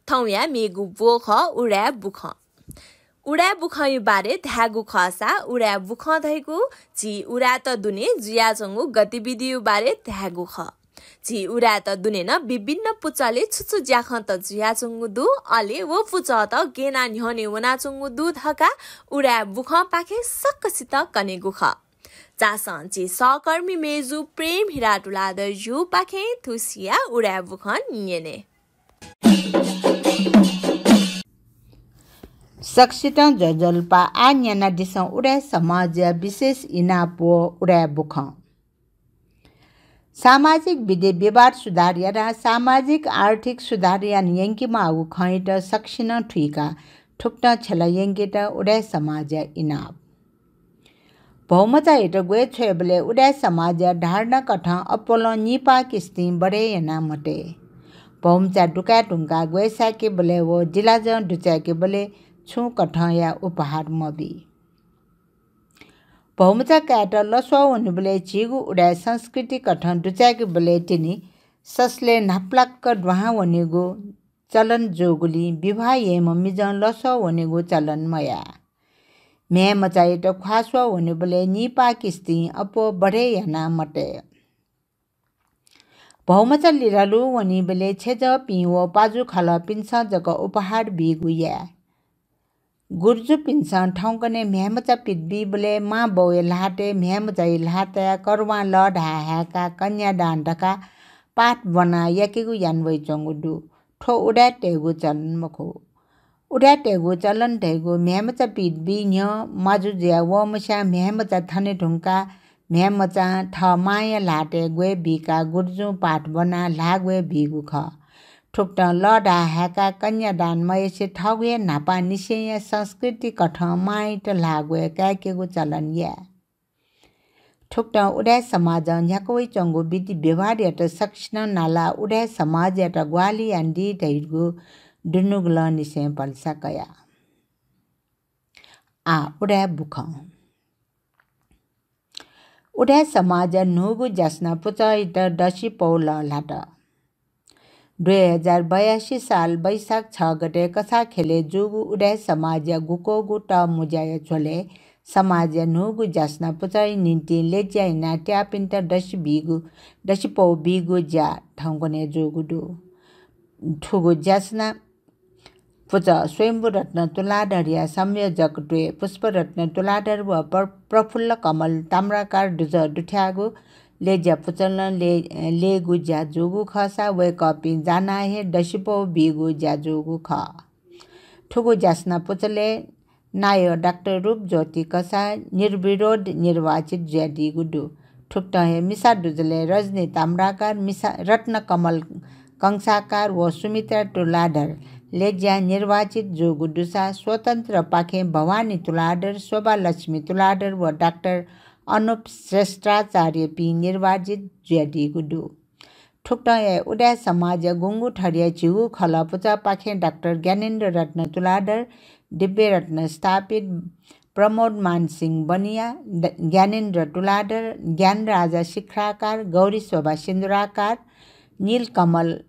थौंया मेगु ब्व खः उदाय् बुखँ। उदाय् बुखँया बारे धायेगु खःसा उदाय् बुखँ धइगु झी उदाय्‌त दुने जुयाच्वंगु गतिविधिया बारे धायेगु खः। झी उदाय्‌त दुने नं विभिन्न पुचलय् छु छु ज्याखँत जुयाच्वंगु दु, अले व पुचःत गय् यानाः न्ह्यःने वनाच्वंगु दु धकाः उदाय् बुखँपाखें सकसित कनेगु खः। झासँ झी सहकर्मी मय्‌जु प्रेम हिरा तुलाधरजुपाखें थुसिया उदाय् बुखँ न्यने। सकसितं ज्वजलपा। आः न्यनादिसँ उदाय् समाजया विशेष इनाप व उदाय् बुखँ। सामाजिक विधि व्यवहार सुधार यानाः सामाजिक आर्थिक सुधार याना यंकेमाःगु खँयात सकसिनं थुइकाः थुकथं छ्यला यंकेत उदाय् समाजया इनाप। भौमचायात ग्वय् छ्वयेबलय् उदाय् समाजया धारणा कथं अप्वलं निपाः किस्तिं बढे याना मतये। भौमचा दुकाये धुंकाः ग्वय् साय्‌केबलय् व दिलाजं दुचाय्‌केबलय् छुं कथंया उपहार मबी। भौमचा कायेत लस्वः वनेबलय् झीगु उदाय् संस्कृति कथं दुचाय्‌केबलय् तिनि ससलय् न्हापालाक दुहां वनेगु चलन जूगुलिं विवाह याइम्ह मिजं लस्वः वनेगु चलन मयाः। म्ह्याय्‌मचायात ख्वाः स्वः वनेबलय् निपाः किस्तिं अप्वः बढे याना मतये। भौमचा लिधलु वनीबलय् छेँजःपिं व पाजु खलःपिन्सं जक उपहार बीगु याये। गुरुजुपिन्सं थौंकन्हय् म्ह्याय्‌मचा पित बीबलय् मां बौया ल्हातय् म्ह्याय्‌मचाया ल्हातय् करुवां लःधाः हाय्‌काः कन्यादान धकाः पाठ ब्वनाः याकेगु याना वइच्वंगु दु। थ्व उदाय्‌तय्‌गु चलन मखु। उदाय्‌तय्‌गु चलन धइगु म्ह्याय्‌मचा पित बी न्ह्यः माजु जुया वःम्हस्यां म्ह्याय्‌मचा थने धुंकाः म्ह्याय्‌मचां थः मांया ल्हातय् ग्वय् बीकाः गुरुजुं पाठ ब्वनाः ल्हाः ग्वय् बीगु खः। थुकथं लःधाः हाय्‌काः कन्यादान मयासें थःगु हे न्हापांनिसेंया संस्कृतिकथं मांयात ल्हाः ग्वय् काय्‌केगु चलन याये। थुकथं उदाय् समाजं न्ह्याका वइच्वंगु विधि व्यवहारयात सकसिनं नालाः उदाय् समाजयात ग्वाहालि यानादी धइगु दुनुगलंनिसें भलसा कया। आः उदाय् बुखँ। उदाय् समाजया न्हूगु ज्यासना पुचःयात दसिपौ लःल्हात। दुई हजार बयासी साल वैशाख छ गते कसाःखेलय् जूगु उदाय् समाजया गुकःगु तःमुँज्याया झ्वलय् समाजया न्हूगु ज्यासना पुचःया निंतिं लज्या यानाः त्याःपिन्त दसि बीगु, दसिपौ बीगु ज्या थौंकन्हय् जूगु दु। थुगु ज्यासना पुचः स्वयम्भू रत्न तुलाधरया संयोजकत्वय् पुष्परत्न तुलाधर व प्र-, प्रफुल्ल कमल ताम्राकार दुजः दुथ्याःगु लज्या पुचलं ले-, लेगु ज्या जूगु खःसा वय्‌कःपिं जानाः हे दसिपौ बीगु ज्या जूगु खः। थुगु ज्यासना पुचलय् नायः डाक्टर रूपज्योति कसाः निर्विरोध निर्वाचित जुयादीगु दु। थुकथं हे मिसा दुजलय् रजनी ताम्राकार, मिसा रत्नकमल कंसाकार व सुमित्रा तुलाधर लज्यां निर्वाचित जूगु दुसा स्वतन्त्रपाखें भवानी तुलाधर, शोभालक्ष्मी तुलाधर व डाक्टर अनुप श्रेष्ठाचार्यपिं निर्वाचित जुयादीगु दु। थुकथं हे उदाय् समाजया गुंगू थरया झिगू खलः पुचःपाखें डाक्टर ज्ञानेन्द्र रत्न तुलाधर, दिव्यरत्न स्थापित, प्रमोदमान सिंह बनिया, द-, ज्ञानेन्द्र तुलाधर, ज्ञानराजा शिखराकार, गौरीशोभा सिन्दुराकार, नीलकमल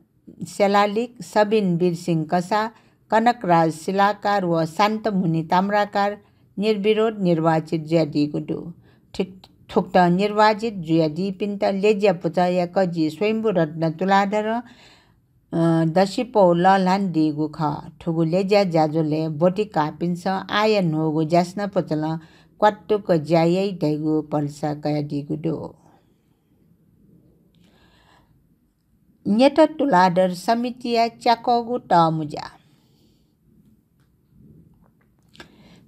सेलालिक, सबिन वीरसिंह कसाः, कनकराज शिलाकार व शान्तमुनि ताम्राकार निर्विरोध निर्वाचित जुयादीगु दु। थुक-, थुकथं निर्वाचित जुयादीपिन्त लज्या पुचःया कजि स्वयम्भू रत्न तुलाधरं, अ, दसिपौ लःल्हानादीगु खः। थुगु लज्या ज्याझ्वलय् ब्वति काःपिन्सं आःया न्हूगु ज्यासना पुचलं क्वात्तुक ज्या याइ धइगु भलसा कयादीगु दु। न्यत तुलाधर समितिया च्याकःगु तःमुँज्या।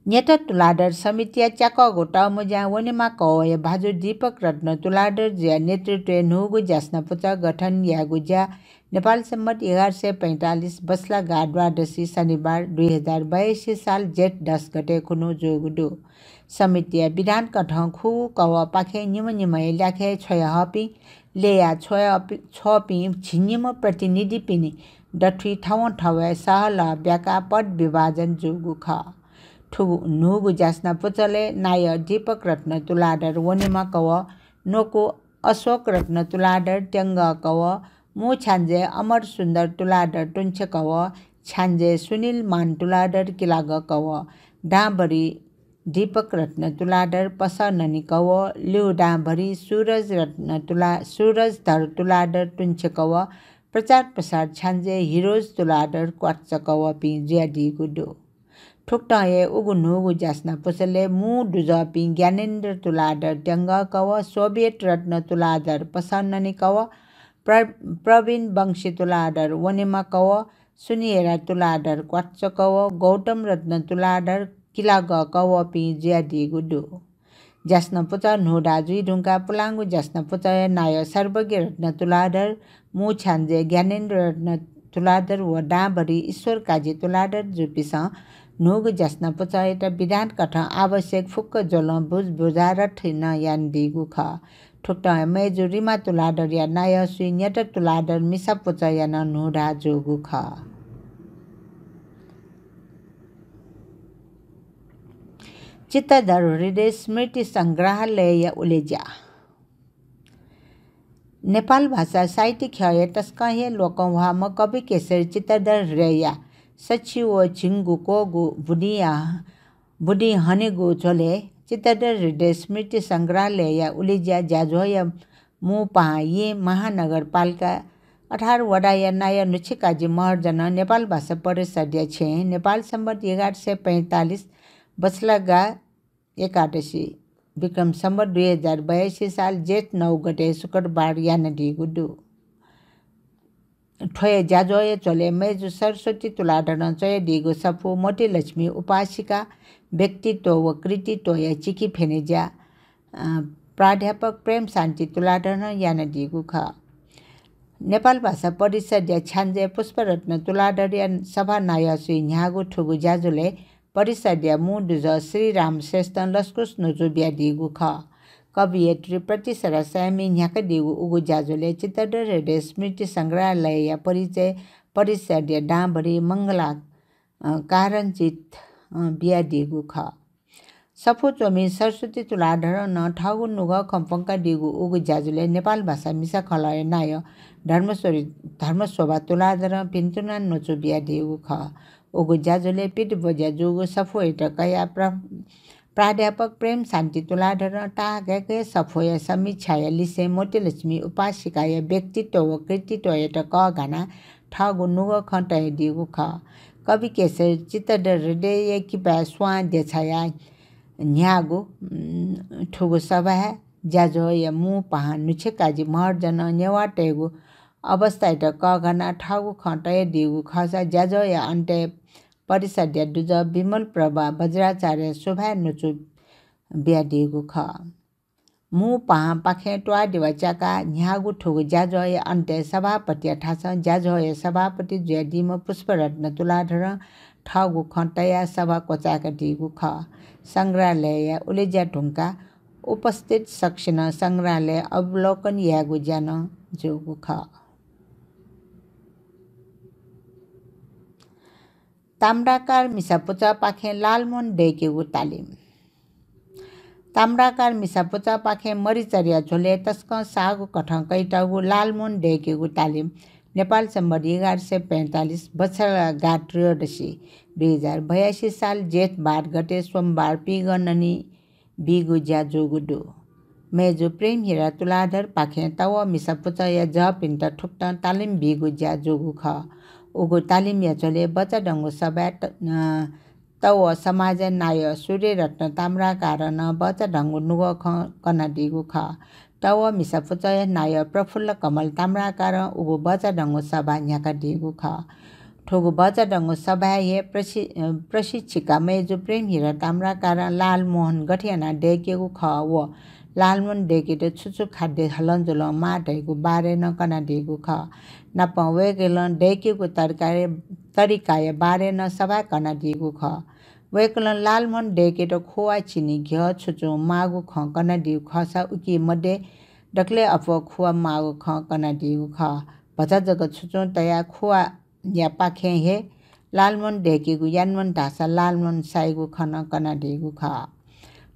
न्यत तुलाधर समितिया च्याकःगु तःमुँज्यां वनेमा कवःया भाजु दीपक रत्न तुलाधर जुया नेतृत्वय् न्हूगु ज्यासना पुचः गठन यायेगु ज्या नेपाल सम्बत एघार सय पैंतालिस बसलागा द्वादशी शनिबार दुई हजार बयासी साल जेठ दस गते खुन्हु जूगु दु। समितिया विधानकथं खुगू कवःपाखें निम्ह निम्हया ल्याखय् छ्वयाहःपिं, लय्‌या छ्वयापि-, छ्वःपिं झिंनिम्ह प्रतिनिधिपिनि दथुइ थवंथवय् सहलह ब्याकाः पद विभाजन जूगु खः। थुगु न्हूगु ज्यासना पुचलय् नायः दीपक रत्न तुलाधर वनेमा कवः, न्वकू अशोक रत्न तुलाधर त्यंगः कवः, मू छ्याञ्जे अमर सुन्दर तुलाधर तुंछे कवः, छ्याञ्जे सुनिल मान तुलाधर किलागः कवः, दांभरि दीपक रत्न तुलाधर पसः ननि कवः, ल्यू दांभरि सूरज रत्न तुला-, सूरज धर तुलाधर तुंछे कवः, प्रचार प्रसार छ्याञ्जे हिरोज तुलाधर क्वाच्च कवःपिं जुयादीगु दु। थुकथं हे उगु न्हूगु ज्यासना पुचलय् मू दुजःपिं ज्ञानेन्द्र तुलाधर त्यंगः कवः, सोभियत रत्न तुलाधर पसः ननि कवः, प्र-, प्रवीण वंशी तुलाधर वनेमा कवः, सुनियरा तुलाधर क्वाच्च कवः, गौतम रत्न तुलाधर किलागः कवःपिं जुयादीगु दु। ज्यासना पुचः न्हूदँ जुइ धुंकाः पुलांगु ज्यासना पुचःया नायः सर्वज्ञ रत्न तुलाधर, मू छ्याञ्जे ज्ञानेन्द्र रत्न तुलाधर व दांभरि ईश्वर काजी तुलाधर जुपिसं न्हूगु ज्यासना पुचःयात विधानकथं आवश्यक फुक्क ज्वलं बुझ बुझारत नं यानादीगु खः। थुकथं हे मय्‌जु रिमा तुलाधरया नायःसुइ न्यत तुलाधर मिसा पुचःया नं न्हूदँ जूगु खः। चित्तधर हृदय स्मृति संग्रहालयया उलेज्या। नेपाल भाषा साहित्य ख्यःया तसकं हे लोकंह्वाःम्ह कवि केशरी चित्तधर हृदयया सछि व झिंगु क्वःगु बुदिंया, बुदिं हनेगु झ्वलय् चित्तधर हृदय स्मृति संग्रहालयया उलेज्या ज्याझ्वःया मू पाहां येँ महानगरपालिका अठार वडाया नायः नुछिकाजी महर्जनं नेपाल भाषा परिषद्या छेँय् नेपाल सम्बत एघार सय पैंतालिस बछलागा एकादशी, विक्रम सम्बत दुई हजार बयासी साल जेठ नौ गते शुक्रबार यानादीगु दु। थ्व हे ज्याझ्वःया झ्वलय् मय्‌जु सरस्वती तुलाधरं च्वयादीगु सफू मोतीलक्ष्मी उपासिका व्यक्तित्व व कृतित्वया चिखि फ्यनेज्या, अ, प्राध्यापक प्रेम शान्ति तुलाधरं यानादीगु खः। नेपाल भाषा परिषद्या छ्याञ्जे पुष्परत्न तुलाधरया सभा नायःसुइ न्ह्याःगु थुगु ज्याझ्वलय् परिषद्या मू दुजः श्रीराम श्रेष्ठं लसकुस न्वचु बियादीगु खः। कवयित्री प्रतिसरा साय्मि न्ह्याकादीगु उगु ज्याझ्वलय् चित्तधर हृदय स्मृति संग्रहालयया परिचय परिषद्या दांभरि मंगला, अ, कारणजित, अ, बियादीगु खः। सफू च्वमि सरस्वती तुलाधरं नं थःगु नुगः खँ प्वंकादीगु उगु ज्याझ्वलय् नेपाल भाषा मिसा खलःया नायः धर्मस्वरी-, धर्मशोभा तुलाधरं भिन्तुना न्वचु बियादीगु खः। उगु ज्याझ्वलय् पितब्वज्या जूगु सफूयात कयाः प्रा-, प्राध्यापक प्रेम शान्ति तुलाधरं ताःहाकय् सफूया समीक्षाया लिसें मोतीलक्ष्मी उपासिकाया व्यक्तित्व व कृतित्वयात कःघानाः थःगु नुगः खँ तयादीगु खः। कवि केशरी चित्तधर हृदयया किपाय् स्वां देछायाः न्ह्याःगु, उम्, थुगु सभाय् ज्याझ्वःया मू पाहां नुछेकाजी महर्जनं नेवाःतय्गु अवस्थायात कःघानाः थःगु खँ तयादीगु खःसा ज्याझ्वःया अन्तय् परिषद्या दुजः विमल प्रभा बज्राचार्यं सुभाय् न्वचु बियादीगु खः। मू पाहांपाखें त्वाःदेवा च्याकाः न्ह्याःगु थुगु ज्याझ्वःया अन्तय् सभापतिया थासं ज्याझ्वःया सभापति जुयादीम्ह पुष्परत्न तुलाधरं थःगु खँ तयाः सभा क्वचाय्कादीगु खः। संग्रहालयया उलेज्या धुंकाः उपस्थित सकसिनं संग्रहालय अवलोकन यायेगु ज्या नं जूगु खः। ताम्राकार मिसा पुचःपाखें लालमोहन दय्केगु तालिम। ताम्राकार मिसा पुचःपाखें मरिचर्या झ्वलय् तसकं साःगु कथं कयातःगु लालमोहन दय्केगु तालिम नेपाल सम्बत एघार सय पैंतालिस बछलागा त्रयोदशी दुई हजार बयासी साल जेठ बाह्र गते सोमबार पीगः ननी बीगु ज्या जूगु दु। मय्जु प्रेम हिरा तुलाधरपाखें तवः मिसा पुचःया जःपिन्त थुकथं तालिम बीगु ज्या जूगु खः। उगु तालिमया झ्वलय् बचाधंगु सभाय् त-, अ, तवः समाजया नायः सूर्यरत्न ताम्राकारं नं बचाधंगु नुगः खँ कनादीगु खः। तवः मिसा पुचःया नायः प्रफुल्ल कमल ताम्राकारं उगु बचाधंगु सभा न्ह्याकादीगु खः। थुगु बचाधंगु सभाय् हे प्रशि-, अ, प्रशिक्षिका मय्जु प्रेम हिरा ताम्राकारं लालमोहन गथे यानाः दय्केगु खः व लालमोहन दय्केत छु छु खाद्य हलंजुलं माः धइगु बारे नं कनादीगु खः। नापं वय्कलं दय्केगु तरिकाया, तरिकाया बारे नं सभाय् कनादीगु खः। वय्कलं लालमोहन दय्केत खुवा, चिनी, घ्यः, छुचुं माःगु खँ कनादीगु खःसा उकी मध्ये दकलय् अप्वः खुवा माःगु खँ कनादीगु खः। भचा जक छुचुं तयाः खुवाया पाखें हे लालमोहन दय्केगु यानावन धाःसा लालमोहन साइगु खँ नं कनादीगु खः।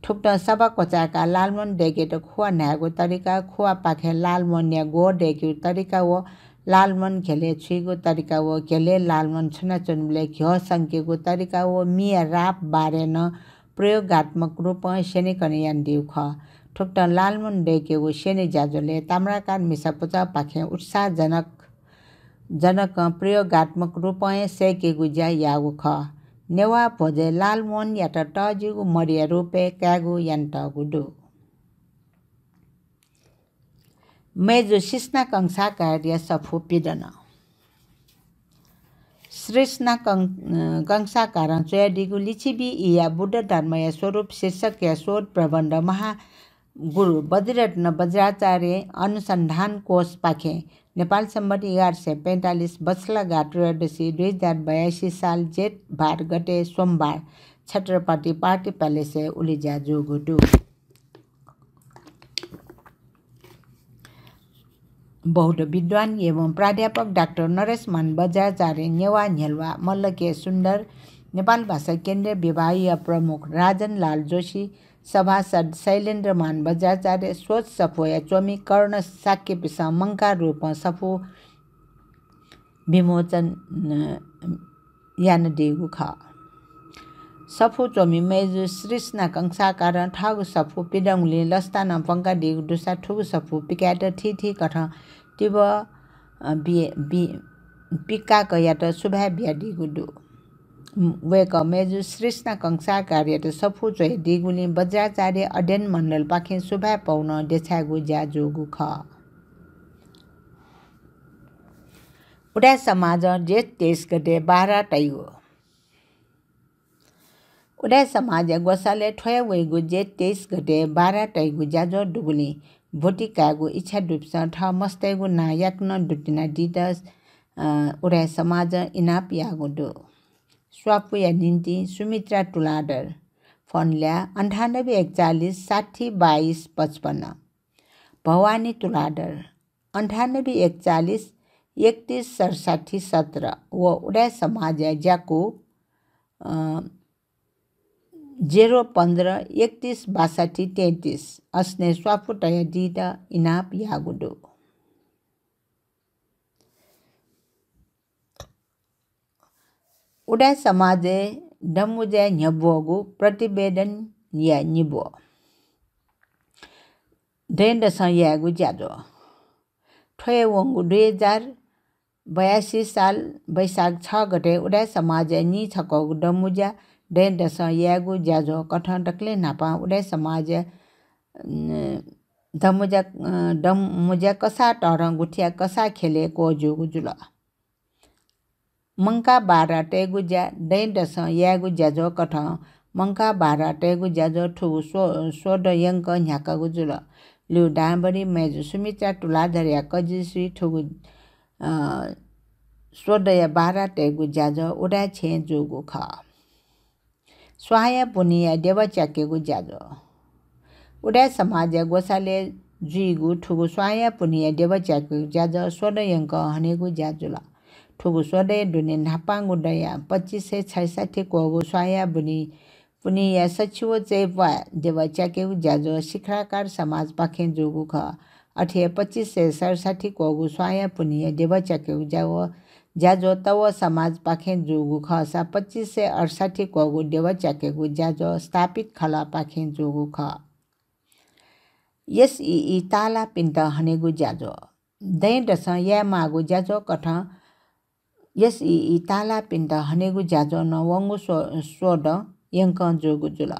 थुकथं सभा क्वचाय्काः लालमोहन दय्केत खुवा न्हायेगु तरिका, खुवापाखें लालमोहनया ग्वः दय्केगु तरिका व लालमोहन घेलय् छुइगु तरिका व घेलय् लालमोहन छ्वनाच्वनीबलय् घ्यः संकेगु तरिका व मिया राप बारे नं प्रयोगात्मक रूपं स्यनेकने यानादीगु खः। थुकथं लालमोहन दय्केगु स्यने ज्याझ्वलय् ताम्राकार मिसा पुचःपाखें उत्साहजनक, जनकं प्रयोगात्मक रूपं हे सय्केगु ज्या याःगु खः। नेवाः भ्वजय् लालमोहनयात तःजिगु मरिया रूपय् कायेगु यानातःगु दु। मय्जु सृष्णा कंसाकारया सफू पिदन। सृष्णा कं-, अ, कंसाकारं च्वयादीगु लिच्छवि ईया बुद्ध धर्मया स्वरूप शीर्षकया शोध प्रबन्ध महागुरु बज्ररत्न बज्राचार्य अनुसन्धान कोषपाखें नेपाल सम्बत एघार सय पैंतालिस बछलागा त्रयोदशी दुई हजार बयासी साल जेठ बाह्र गते सोमबार छत्रपति पार्टी प्यालेसय् उलेज्या जूगु दु। बौद्ध विद्वान एवं प्राध्यापक डाक्टर नरेशमान बज्राचार्य, नेवाः न्ह्यलुवा मल्ल के सुन्दर, नेपाल भाषा केन्द्रीय विभागया प्रमुख राजनलाल जोशी, सभासद शैलेन्द्रमान बज्राचार्य, शोध सफूया च्वमि कर्ण शाक्यपिसं मंकाः रूपं सफू विमोचन, अ, यानादीगु खः। सफू च्वमि मय्जु सृष्णा कंसाकारं थःगु सफू पिदंगुलिं लसता नं प्वंकादीगु दुसा थुगु सफू पिकायेत थीथी कथं तिबः, अ, बि-, बि-, पिकाकयात सुभाय् बियादीगु दु। वय्कः मय्जु सृष्णा कंसाकारयात सफू च्वयादीगुलिं बज्राचार्य अध्ययन मण्डलपाखें सुभाय् पौ नं देछायेगु ज्या जूगु खः। उदाय् समाजं जेठ तेइस गते बारा तयागु। उदाय् समाजया ग्वसालय् थ्व हे वइगु जेठ तेइस गते बारा तयेगु ज्याझ्वः दुगुलिं ब्वति कायेगु इच्छा दुपिन्सं थः मस्तय्गु नां याकनं दुतिनादीत, अ, उदाय् समाजं इनाप याःगु दु। स्वापूया निंतिं सुमित्रा तुलाधर, फोन ल्याः अन्ठानब्बे एकचालिस साठी बाइस पचपन्न। भवानी तुलाधर, अन्ठानब्बे एकचालिस एकतिस सडसठी सत्र व उदाय् समाजया ज्याकू, अ, जेरो पन्ध्र एकतिस बासठी तेत्तिस असनय् स्वापू तयादीत इनाप याःगु दु। उदाय् समाजय् दँमुँज्याय् न्ह्यब्वःगु प्रतिवेदनया निब्व। दँय्‌दसं यायेगु ज्याझ्वः। थ्व हे वंगु दुई हजार बयासी साल वैशाख छ गते उदाय् समाजय् नीछकःगु दँमुँज्या दँय्‌दसं यायेगु ज्याझ्वः कथं दकलय् न्हापां उदाय् समाजय्, अ, दँमुँज्या, अ, दँमुँज्या कसाः तःधं गुथिया कसाः ख्यलय् क्वःज्यूगु जुल। मंकाः बारा तयेगु ज्या दँय्‌दसं यायेगु ज्याझ्वः कथं मंकाः बारा तयेगु ज्याझ्वः थुगु स्व-, स्वदँ यंकं न्ह्याकागु जुल। ल्यू दांभरि मय्जु सुमित्रा तुलाधरया कजिसुइ थुगु, अ, स्वदँया बारा तयेगु ज्याझ्वः उदाय् छेँय् जूगु खः। स्वांया पुन्हिया देवा च्याकेगु ज्याझ्वः। उदाय् समाजया ग्वसालय् जुइगु थुगु स्वांया पुन्हिया देवा च्याकेगु ज्याझ्वः स्वदँ यंकं हनेगु ज्या जुल। थुगु स्वदँया दुने न्हापांगु दँया पच्चिस सय छैसठी क्वःगु स्वांया पुन्हि, पुन्हिया सछि व चय्प्वाः देवा च्याकेगु ज्याझ्वः शिखराकार समाजपाखें जूगु खः। अथे हे पच्चिस सय सडसठी क्वःगु स्वांया पुन्हिया देवा च्याकेगु ज्याव-, ज्याझ्वः तव समाजपाखें जूगु खःसा पच्चिस सय अठसठी क्वःगु देवा च्याकेगु ज्याझ्वः स्थापित खलःपाखें जूगु खः। एसईई ताःलाःपिन्त हनेगु ज्याझ्वः। दँय्‌दसं यायेमाःगु ज्याझ्वः कथं एसईई ताःलाःपिन्त हनेगु ज्याझ्वः नं वंगु स्व-, स्वदँ यंकं जूगु जुल।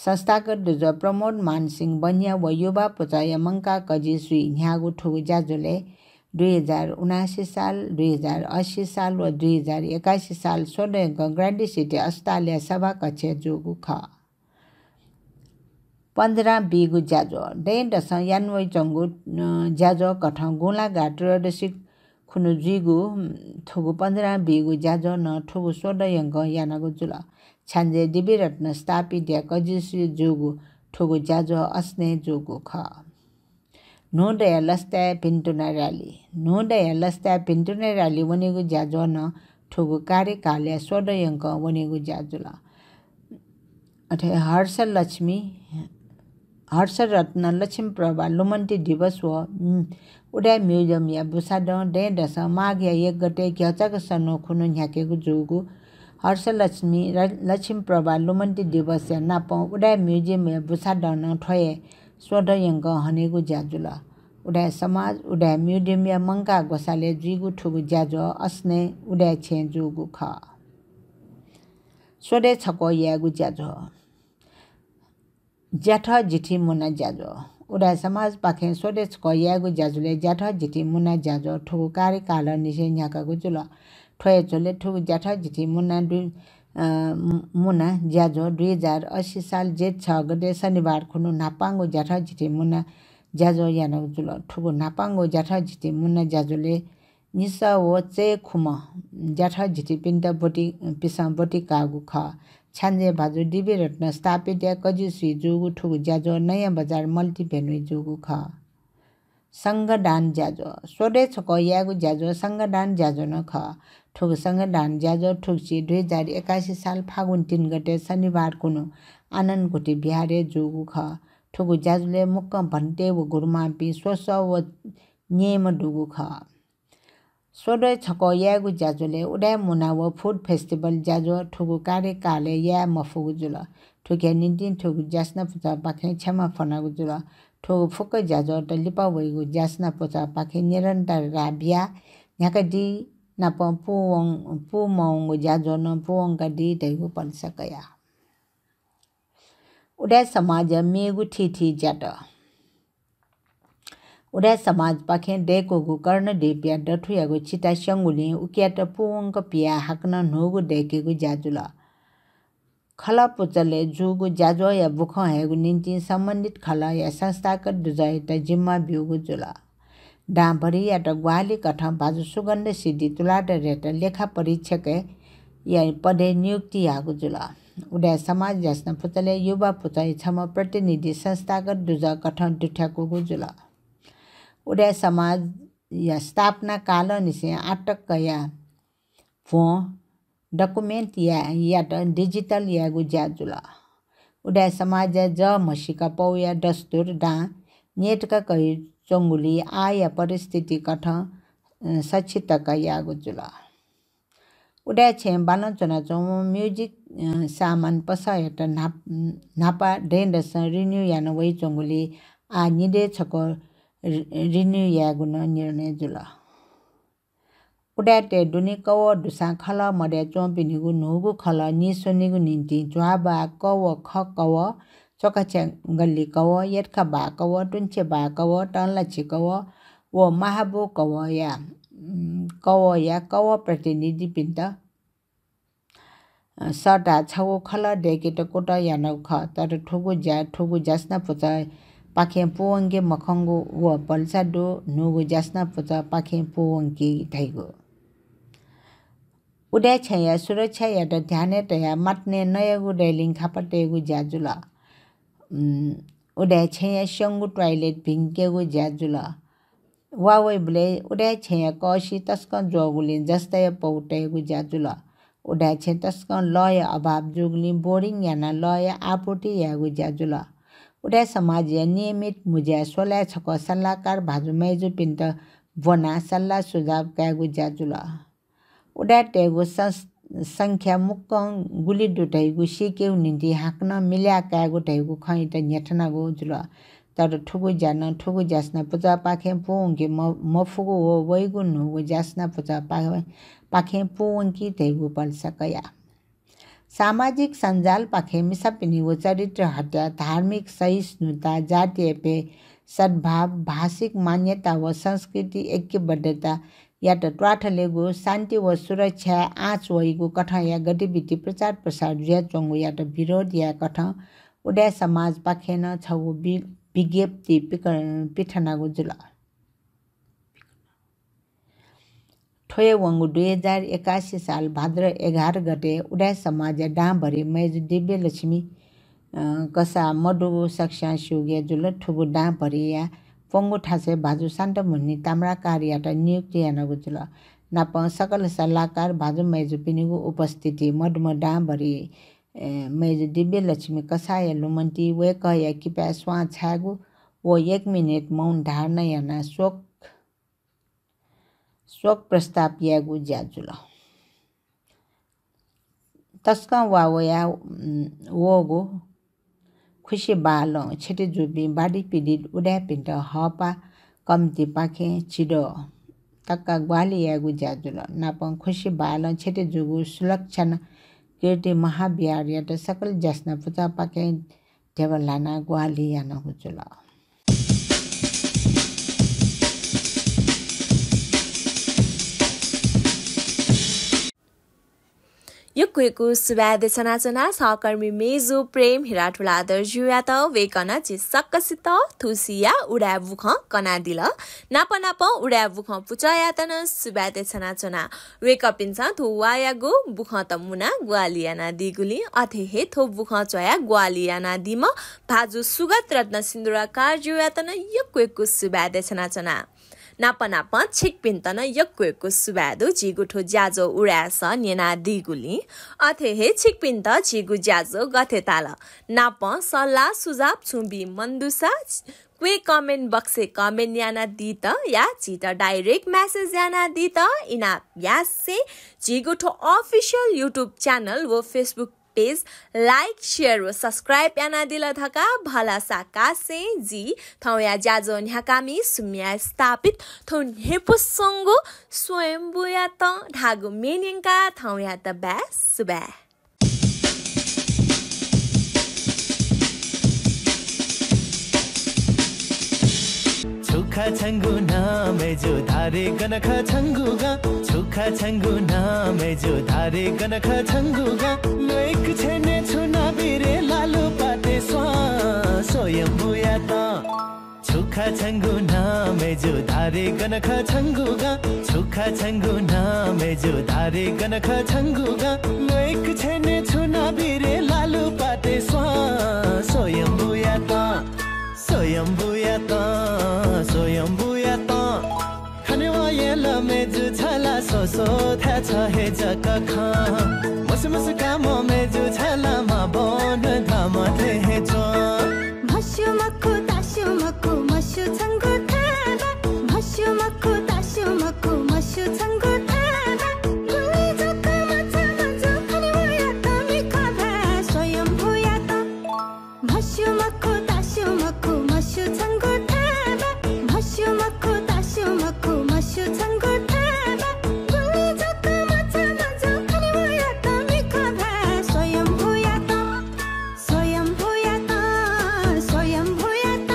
संस्थागत दुजः प्रमोद मान सिंह बनिया व युवा पुचःया मंकाः कजिसुइ न्ह्याःगु थुगु ज्याझ्वलय् दुई हजार उनासी साल, दुई हजार अस्सी साल व दुई हजार एकासी साल स्वदँ यंकं ग्रान्डी सिटी अस्पतालया सभाकक्षय् जूगु खः। पञ्जरां बीगु ज्याझ्वः। दँय्‌दसं याना वइच्वंगु, अ, ज्याझ्वः कथं गुंलागा त्रयोदशी खुन्हु जुइगु, उम्, थुगु पञ्जरां बीगु ज्याझ्वः नं थुगु स्वदँ यंकं यानागु जुल। छ्याञ्जे दिव्यरत्न स्थापितया कजिसुइ जूगु थुगु ज्याझ्वः असनय् जूगु खः। न्हूदँया लसताय् भिन्तुना र्‍याली। न्हूदँया लसताय् भिन्तुना र्‍याली वनेगु ज्याझ्वः नं थुगु कार्यकालया स्वदँ यंकं वनेगु ज्या जुल। अथे हर्षलक्ष्मी, हर्षरत्न लक्ष्मीप्रभा लुमन्ति दिवस व, उम्, उदाय् म्युजियमया बुसादँ दँय्‌दसं माघया एक गते घ्यःचाक सन्हु खुन्हु न्ह्याकेगु जूगु हर्षलक्ष्मी र लक्ष्मीप्रभा लुमन्ति दिवसया नापं उदाय् म्युजियमया बुसादँ नं थ्व हे स्वदँ यंकं हनेगु ज्या जुल। उदाय् समाज, उदाय् म्युजियमया मंकाः ग्वसालय् जुइगु थुगु ज्याझ्वः असनय् उदाय् छेँय् जूगु खः। स्वदँय् छक्वः यायेगु ज्याझ्वः। ज्याथ जिथि मुना ज्याझ्वः। उदाय् समाजपाखें स्वदँय् छक्वः यायेगु ज्याझ्वलय् ज्याथ जिथि मुना ज्याझ्वः थुगु कार्यकालंनिसें न्ह्याकागु जुल। थ्व हे झ्वलय् थुगु ज्याथ जिथि मुना दुई, अ, मु-, मुना ज्याझ्वः दुई हजार अस्सी साल जेठ छ गते शनिबार खुन्हु न्हापांगु ज्याथ जिथि मुना ज्याझ्वः यानागु जुल। थुगु न्हापांगु ज्याथ जिथि मुना ज्याझ्वलय् निसः व चय्खुम्ह ज्याथ जिथिपिन्त ब्वति, पिसं ब्वति काःगु खः। छ्याञ्जे भाजु दिव्यरत्न स्थापितया कजिसुइ जूगु थुगु ज्याझ्वः नयाँ बजार multi venue-य् जूगु खः। संघदान ज्याझ्वः। स्वदँय् छक्वः यायेगु ज्याझ्वः संघदान ज्याझ्वः नं खः। थुगु संघदान ज्याझ्वः थुगुसी दुई हजार एकासी साल फागुन तीन गते शनिबार खुन्हु आनन्द गुठी विहारय् जूगु खः। थुगु ज्याझ्वलय् मुक्कं भन्ते व गुरुमांपिं स्वसः व न्ययेम्ह दुगु खः। स्वदँय् छक्वः यायेगु ज्याझ्वलय् उदाय् मुना व food festival ज्याझ्वः थुगु कार्यकालय् याये मफुगु जुल। थुकिया निंतिं थुगु ज्यासना पुचःपाखें क्षमा फ्वनागु जुल। थुगु फुक्क ज्याझ्वःत लिपा वइगु ज्यासना पुचःपाखें निरन्तरता बियाः न्ह्याकादी नापं पूवं-, पूमवंगु ज्याझ्वः नं पूवंकादी धइगु पलेसा कया। उदाय् समाजया मेगु थीथी ज्यात। उदाय् समाजपाखें दय्कूगु कर्णद्वीपया दथुयागु चिता स्यंगुलिं उकियात पूवंक पियाः हाकनं न्हूगु दय्केगु ज्या जुल। खलः पुचलय् जूगु ज्याझ्वःया बुखँ हयेगु निंतिं सम्बन्धित खलःया संस्थागत दुजःयात जिम्मा ब्यूगु जुल। दांभरिंयात ग्वाहालि कथं भाजु सुगन्ध सिद्धि तुलाधरयात लेखा परीक्षकया पदय् नियुक्ति याःगु जुल। उदाय् समाज ज्यासना पुचलय् युवा पुचःया छम्ह प्रतिनिधि संस्थागत दुजः कथं दुथ्याकूगु जुल। उदाय् समाजया स्थापना कालंनिसें आःतकया भ्वं document या, यात digital यायेगु ज्या जुल। उदाय् समाजया जः म्हसीका पौया दस्तुर दां न्यय्तका कयाच्वंगुलिं आःया परिस्थिति कथं, अ, सच्छितक याःगु जुल। उदाय् छेँय् बालं च्वनाच्वंम्ह music, अ, सामान पसःयात न्हाप-, न्हापा दँय्‌दसं renew याना वइच्वंगुलिं आः निदँय् छकः रि-, renew यायेगु नं निर्णय जुल। उदाय्‌तय् दुने कवः दुसां खलः मदय् च्वंपिनिगु न्हूगु खलः नीस्वनेगु निंतिं झ्वाःबाः कवः, खः कवः, च्वखाछ्या गल्ली कवः, यतखाबाः कवः, तुंछेबाः कवः, तंलाछि कवः व महाबु कवःया, उम्, कवःया कवः प्रतिनिधिपिन्त अ, सःताः छगू खलः दय्‌केत कुतः यानागु खः। तर थुगु ज्या, थुगु ज्यासना पुचःपाखें पूवंके मखंगु व भलसा दु न्हूगु ज्यासना पुचःपाखें पूवंकी धइगु। उदाय् छेँया सुरक्षायात ध्यानय् तयाः मातनय् नयागु railing खापा तयेगु ज्या जुल। उम्, उदाय् छेँया स्यंगू toilet भिंकेगु ज्या जुल। वा वइबलय् उदाय् छेँया कःसि तसकं ज्वःगुलिं जस्ताया पौ तयेगु ज्या जुल। उदाय् छेँ तसकं लःया अभाव जूगुलिं boring यानाः लःया आपूर्ति यायेगु ज्या जुल। उदाय् समाजया नियमित मुँज्याय् स्वलाय् छकः सल्लाहकार भाजु मय्‌जुपिन्त ब्वनाः सल्लाह सुझाव कायेगु ज्या जुल। उदाय्‌तय्‌गु सं-, संख्या मुक्कं गुलि दु धइगु सीकेगु निंतिं हाकनं मिलय् कायेगु धइगु खँयात न्ह्यथनागु जुल। तर थुगु ज्या नं थुगु ज्यासना पुचःपाखें पूवंके म-, मफुगु व वइगु न्हूगु ज्यासना पुचःपा-, पाखें पूवंकी धइगु भलसा कया। सामाजिक सञ्जालपाखें मिसापिनिगु चरित्र हत्या, धार्मिक सहिष्णुता, जातीय भेदभाव, भाषिक मान्यता व संस्कृति ऐक्यबद्धतायात त्वाथलेगु, शान्ति व सुरक्षाय् आँच वइगु कथंया गतिविधि प्रचार प्रसार जुयाच्वंगुयात विरोध याये कथं उदाय् समाजपाखें नं छगू वि-, विज्ञप्ति पिक-, पिथनागु जुल। थ्व हे वंगु दुई हजार एकासी साल भाद्र एघार गते उदाय् समाजया दांभरिं मय्‌जु दिव्यलक्ष्मी, अ, कसाः मदुगु सकस्यां स्यूगु हे जुल। थुगु दांभरिंया प्वंगू थासय् भाजु शान्तमुनि ताम्राकारयात नियुक्ति यानागु जुल। नापं सकल सल्लाहकार भाजु मय्‌जुपिनिगु उपस्थिति मदुम्ह दांभरिं, ए, मय्‌जु दिव्यलक्ष्मी कसाःया लुमन्ति वय्‌कःया किपाय् स्वां छायेगु व एक मिनेट मौन धारणा यानाः शोक शोक प्रस्ताव यायेगु ज्या जुल। तसकं वा वया, उम्, वःगु खुसि बालं क्षति जूपिं बाधितपीडित उदाय्‌पिन्त हःपाः कमिटीपाखें झिद्वः तक ग्वाहालि यायेगु ज्या जुल। नापं खुसि बालं क्षति जूगु सुलक्षणा कीर्ति महाविहारयात सकल ज्यासना पुचःपाखें ध्यबा ल्हानाः ग्वाहालि यानागु जुल। यक्व यक्व सुभाय् देछानाच्वना सहकर्मी मय्‌जु प्रेम हिरा तुलाधरजुयात। वय्‌कलं झी सकसित थुसिया उदाय् बुखँ कनादिल। नाप नापं उदाय् बुखँ पुचःयात नं सुभाय् देछानाच्वना। वय्‌कःपिन्सं थ्व वाःयागु बुखँत मुनाः ग्वाहालि यानादीगुलिं, अथे हे थ्व बुखँ च्वयाः ग्वाहालि यानादीम्ह भाजु सुगत रत्न सिन्दुराकारजुयात नं यक्व यक्व सुभाय् देछानाच्वना। नाप नापं छिकपिन्त नं यक्व यक्व सुभाय् दु, झीगु थ्व ज्याझ्वः उदाय् सः न्यनादीगुलिं। अथे हे छिकपिन्त झीगु ज्याझ्वः गथे ताल नापं सल्लाह सुझाव छुं बी मन दुसा क्वय् comment box-य् comment यानादीत या झीत direct message यानादीत इनाप यासें झीगु थ्व official YouTube channel व Facebook page like, share व subscribe यानादिल धकाः भलसा कासें जि थौंया ज्याझ्वः न्ह्याकामि सुम्या स्थापित थौं न्ह्यइपुसे च्वंगु स्वयम्भूयात धाःगु म्ये न्यंकाः थौंयात बाय् सुभाय्। छु खः छंगु नां मय्‌जु, धारे गन खः छंगु गां। छु खः छंगु नां मय्‌जु, धारे गन खः छंगु गां। ल्वय्‌क छेँ न्यँ छु खः छंगु नां मय्जु धारे गन खः छंगु गां। छु खः छंगु नां मय्जु धारे गन खः छंगु गां। नोइक छेने छुना बिरे लालु पाते स्वां। स्वयम्भूयात, स्वयम्भूयात, स्वयम्भूयात। खने वयेल मय्जु छला स्वस्वथाय् छ हे जक खं। मसु मसु कामं मय्जु छला मां बन धामथें हे च्वं। म्हस्यू मखु, तास्यू मखु, म्हस्यू छंगु थाय् बा। म्हस्यू मखु, तास्यू मखु, म्हस्यू छंगु थाय् बा। गुलि जक मचा मजू खने वयात मिखा भाय् स्वयम्भूयात। म्हस्यू मखु, तास्यू मखु, म्हस्यू छंगु थाय् बा। म्हस्यू मखु, तास्यू मखु, म्हस्यू छंगु थाय् बा। गुलि जक मचा मजू खने वयात मिखा भाय् स्वयम्भूयात। स्वयम्भूयात, स्वयम्भूयात।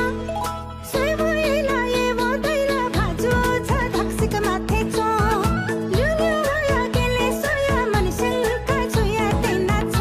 स्वयम्भूयात हे वःगु दइला भाजु छ धक्सिक माथे च्वं। ल्यूल्यू वया गेले स्वया मनसेंका छुया तेना छ।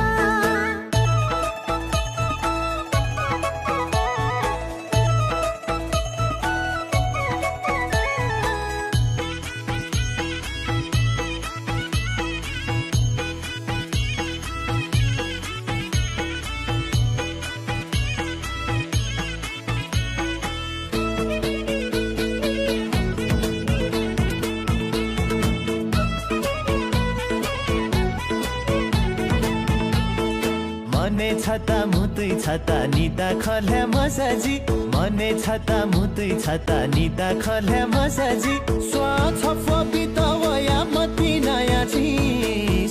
मनय् छता म्हुतुइ छता निता खँ ल्हाये मसा जि। मनय् छता म्हुतुइ छता निता खँ ल्हाये मसा जि। स्वां छफ्वः पित वया मतिनाया छि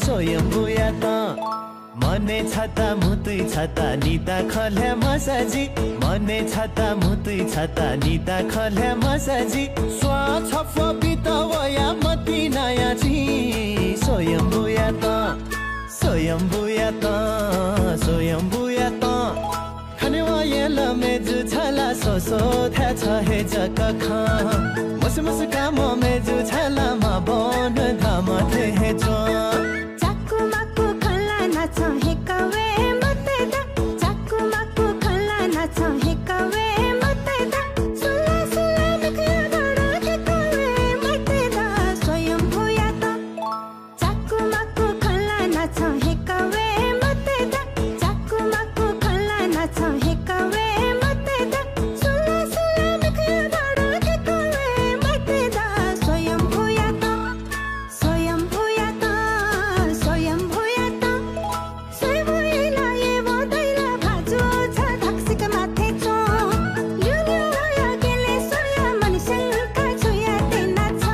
स्वयम्भूयात। मनय् छता म्हुतुइ छता निता खँ ल्हाये मसा जि। मनय् छता म्हुतुइ छता निता खँ ल्हाये मसा जि। स्वां छफ्वः पित वया मतिनाया छि स्वयम्भूयात। स्वयम्भूयात, स्वयम्भूयात। खने वयेल मय्जु छला स्वस्वथाय् छ हे जक खं। मसु मसु कामं मय्जु छला मां बन धामथें हे च्वं। चाकु माकु खँ ल्हाना छं हेका वये मते दा। चाकु माकु खँ ल्हाना छं हेका वये मते दा। सुला सुला मिखया दडं हेका वये मते दा। स्वयम्भूयात। चाकु माकु खँ ल्हाना छं हेका वये मते दा। चाकु माकु खँ ल्हाना छं हेका वये मते दा। सुला सुला मिखया दडं हेका वये मते दा। स्वयम्भूयात। स्वयम्भूयात, स्वयम्भूयात। स्वयम्भूयात हे वःगु दइला भाजु छ धक्सिक माथे च्वं। ल्यूल्यू वया गेले स्वया मनसेंका छुया तेना छ।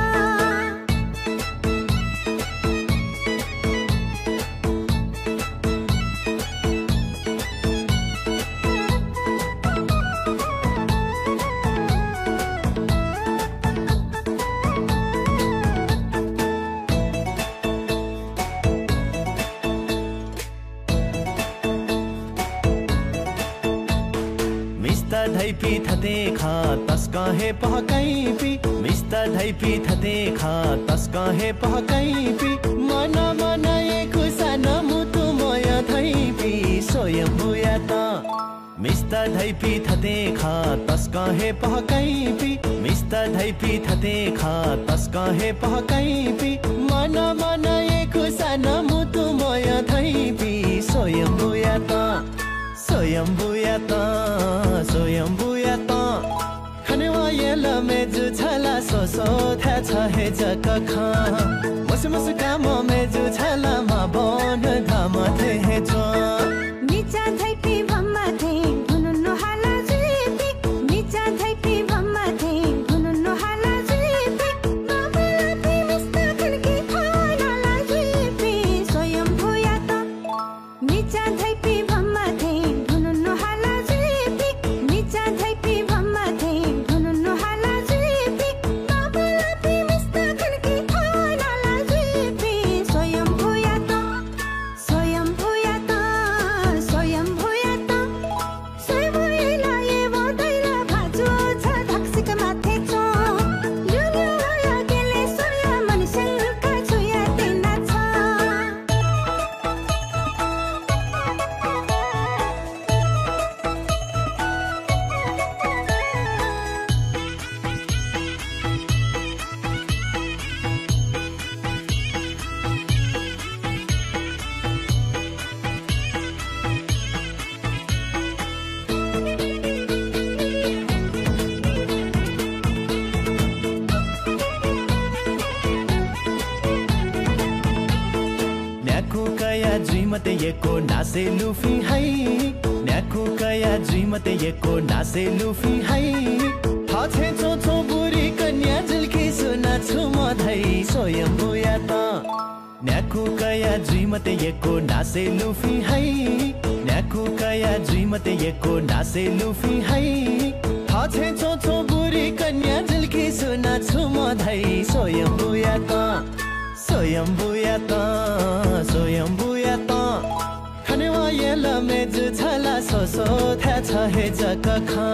मिस्त धइपि थथे खः तसकं हे पहकइपि। मिस्त धइपि थथे खः तसकं हे पहकइपि। मन मन यय्कूसां नं म्हुतु मयः धइपि स्वयम्भूयात। मिस्त धइपि थथे खः तसकं हे पहकइपि। मिस्त धइपि थथे खः तसकं हे पहकइपि। मन मन यय्कूसां नं म्हुतु मयः धइपि स्वयम्भूयात। स्वयम्भूयात, स्वयम्भूयात। खने वयेल मय्जु छला स्वस्वथाय् छ हे जक खं। मसु मसु कामं मय्जु छला मां बन धामथें हे च्वं। मिचा धइपिं भम्मा थें भुनुनु हाला जुइपिं। मिचा धइपिं भम्मा थें भुनुनु हाला जुइपिं। बाबलापिं मिस्त खनकि थः लाला जुइपिं स्वयम्भूयात। मिचा धइपिं भम्मा थें भुनुनु हाला जुइपिं। मिचा धइपिं भम्मा थें भुनुनु हाला जुइपिं। बाबलापिं मिस्त खनकि थः लाला जुइपिं स्वयम्भूयात। स्वयम्भूयात, स्वयम्भूयात। स्वयम्भूयात हे वःगु दइला भाजु छ धक्सिक माथे च्वं। ल्यूल्यू वया गेले स्वया मनसेंका छुया तेना छ। यक्व नासे लुफिं हाइ, न्याकू कया जुइ मते यक्व नासे लुफिं हाइ। थःछेँ च्वंच्वं बुरी कन्या जुल कि सुनां छुं मधाइ स्वयम्भूयात। न्याकू कया जुइ मते यक्व नासे लुफिं हाइ, न्याकू कया जुइ मते यक्व नासे लुफिं हाइ। थःछेँ च्वंच्वं बुरी कन्या जुल कि सुनां छुं मधाइ स्वयम्भूयात। स्वयम्भूयात, स्वयम्भूयात। खनेवं यल मेजु छला स्वस्वथाय् छ हे जक खँ।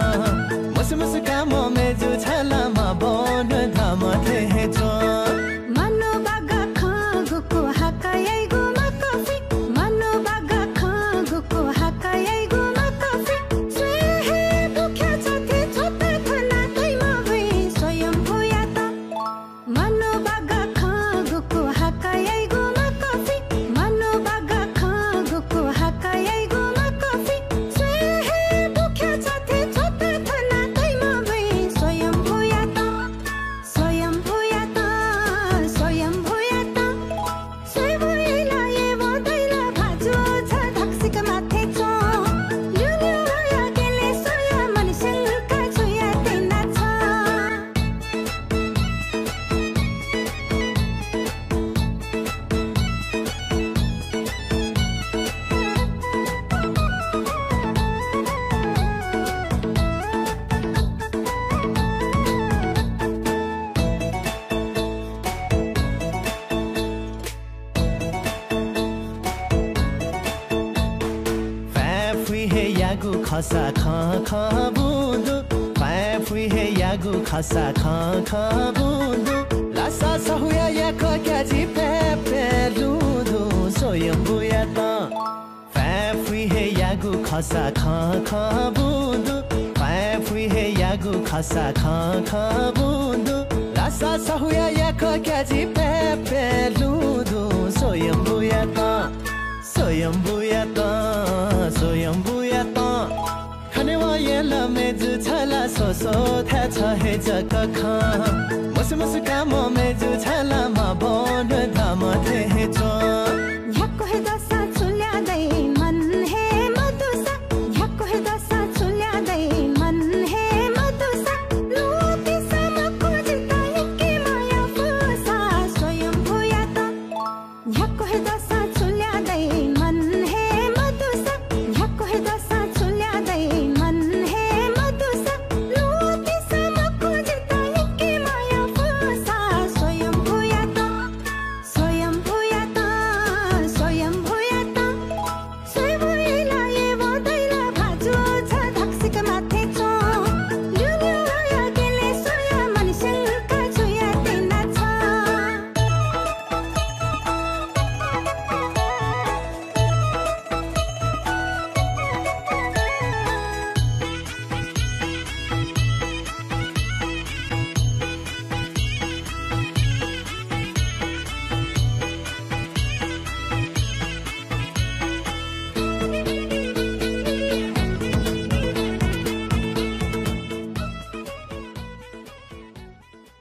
मसु मसु कामं मेजु छला मां बौनं धाःम्ह थें हे च्वं। मनू बागा खँ गुकु हाका याइगु मकफि, मनू बागा खँ गुकु हाका याइगु मकफि। स्वये हे बुख्या छथि छ्वता थना तइम्ह वइ स्वयम्भूयात। मनू बागा खँ गुकु हाका याइगु मकफि, मनू बागा खँ गुकु हाका याइगु मकफि। स्वये हे बुख्या छथि छ्वता थना तइम्ह वइ स्वयम्भूयात। स्वयम्भूयात, स्वयम्भूयात। स्वयम्भूयात। स्वयम्भूयात। फुइ हे यागु खसा खँ खँ बुन्दु, फुइ हे यागु खसा खँ खँ बुन्दु। लासा सहुया याक क्याजि प्यप्यलुदु, स्वयम्भूयात। फुइ हे यागु खसा खँ खँ बुन्दु, फुइ हे यागु खसा खँ खँ बुन्दु। लासा सहुया याक क्याजि प्यप्यलुदु, स्वयम्भूयात। स्वयम्भूयात, स्वयम्भूयात। खनेवं यल मेजु छला स्वस्वथाय् छ हे जक खँ। मसु मसु कामं मेजु छला मां बौनं धाःम्ह थें हे च्वं।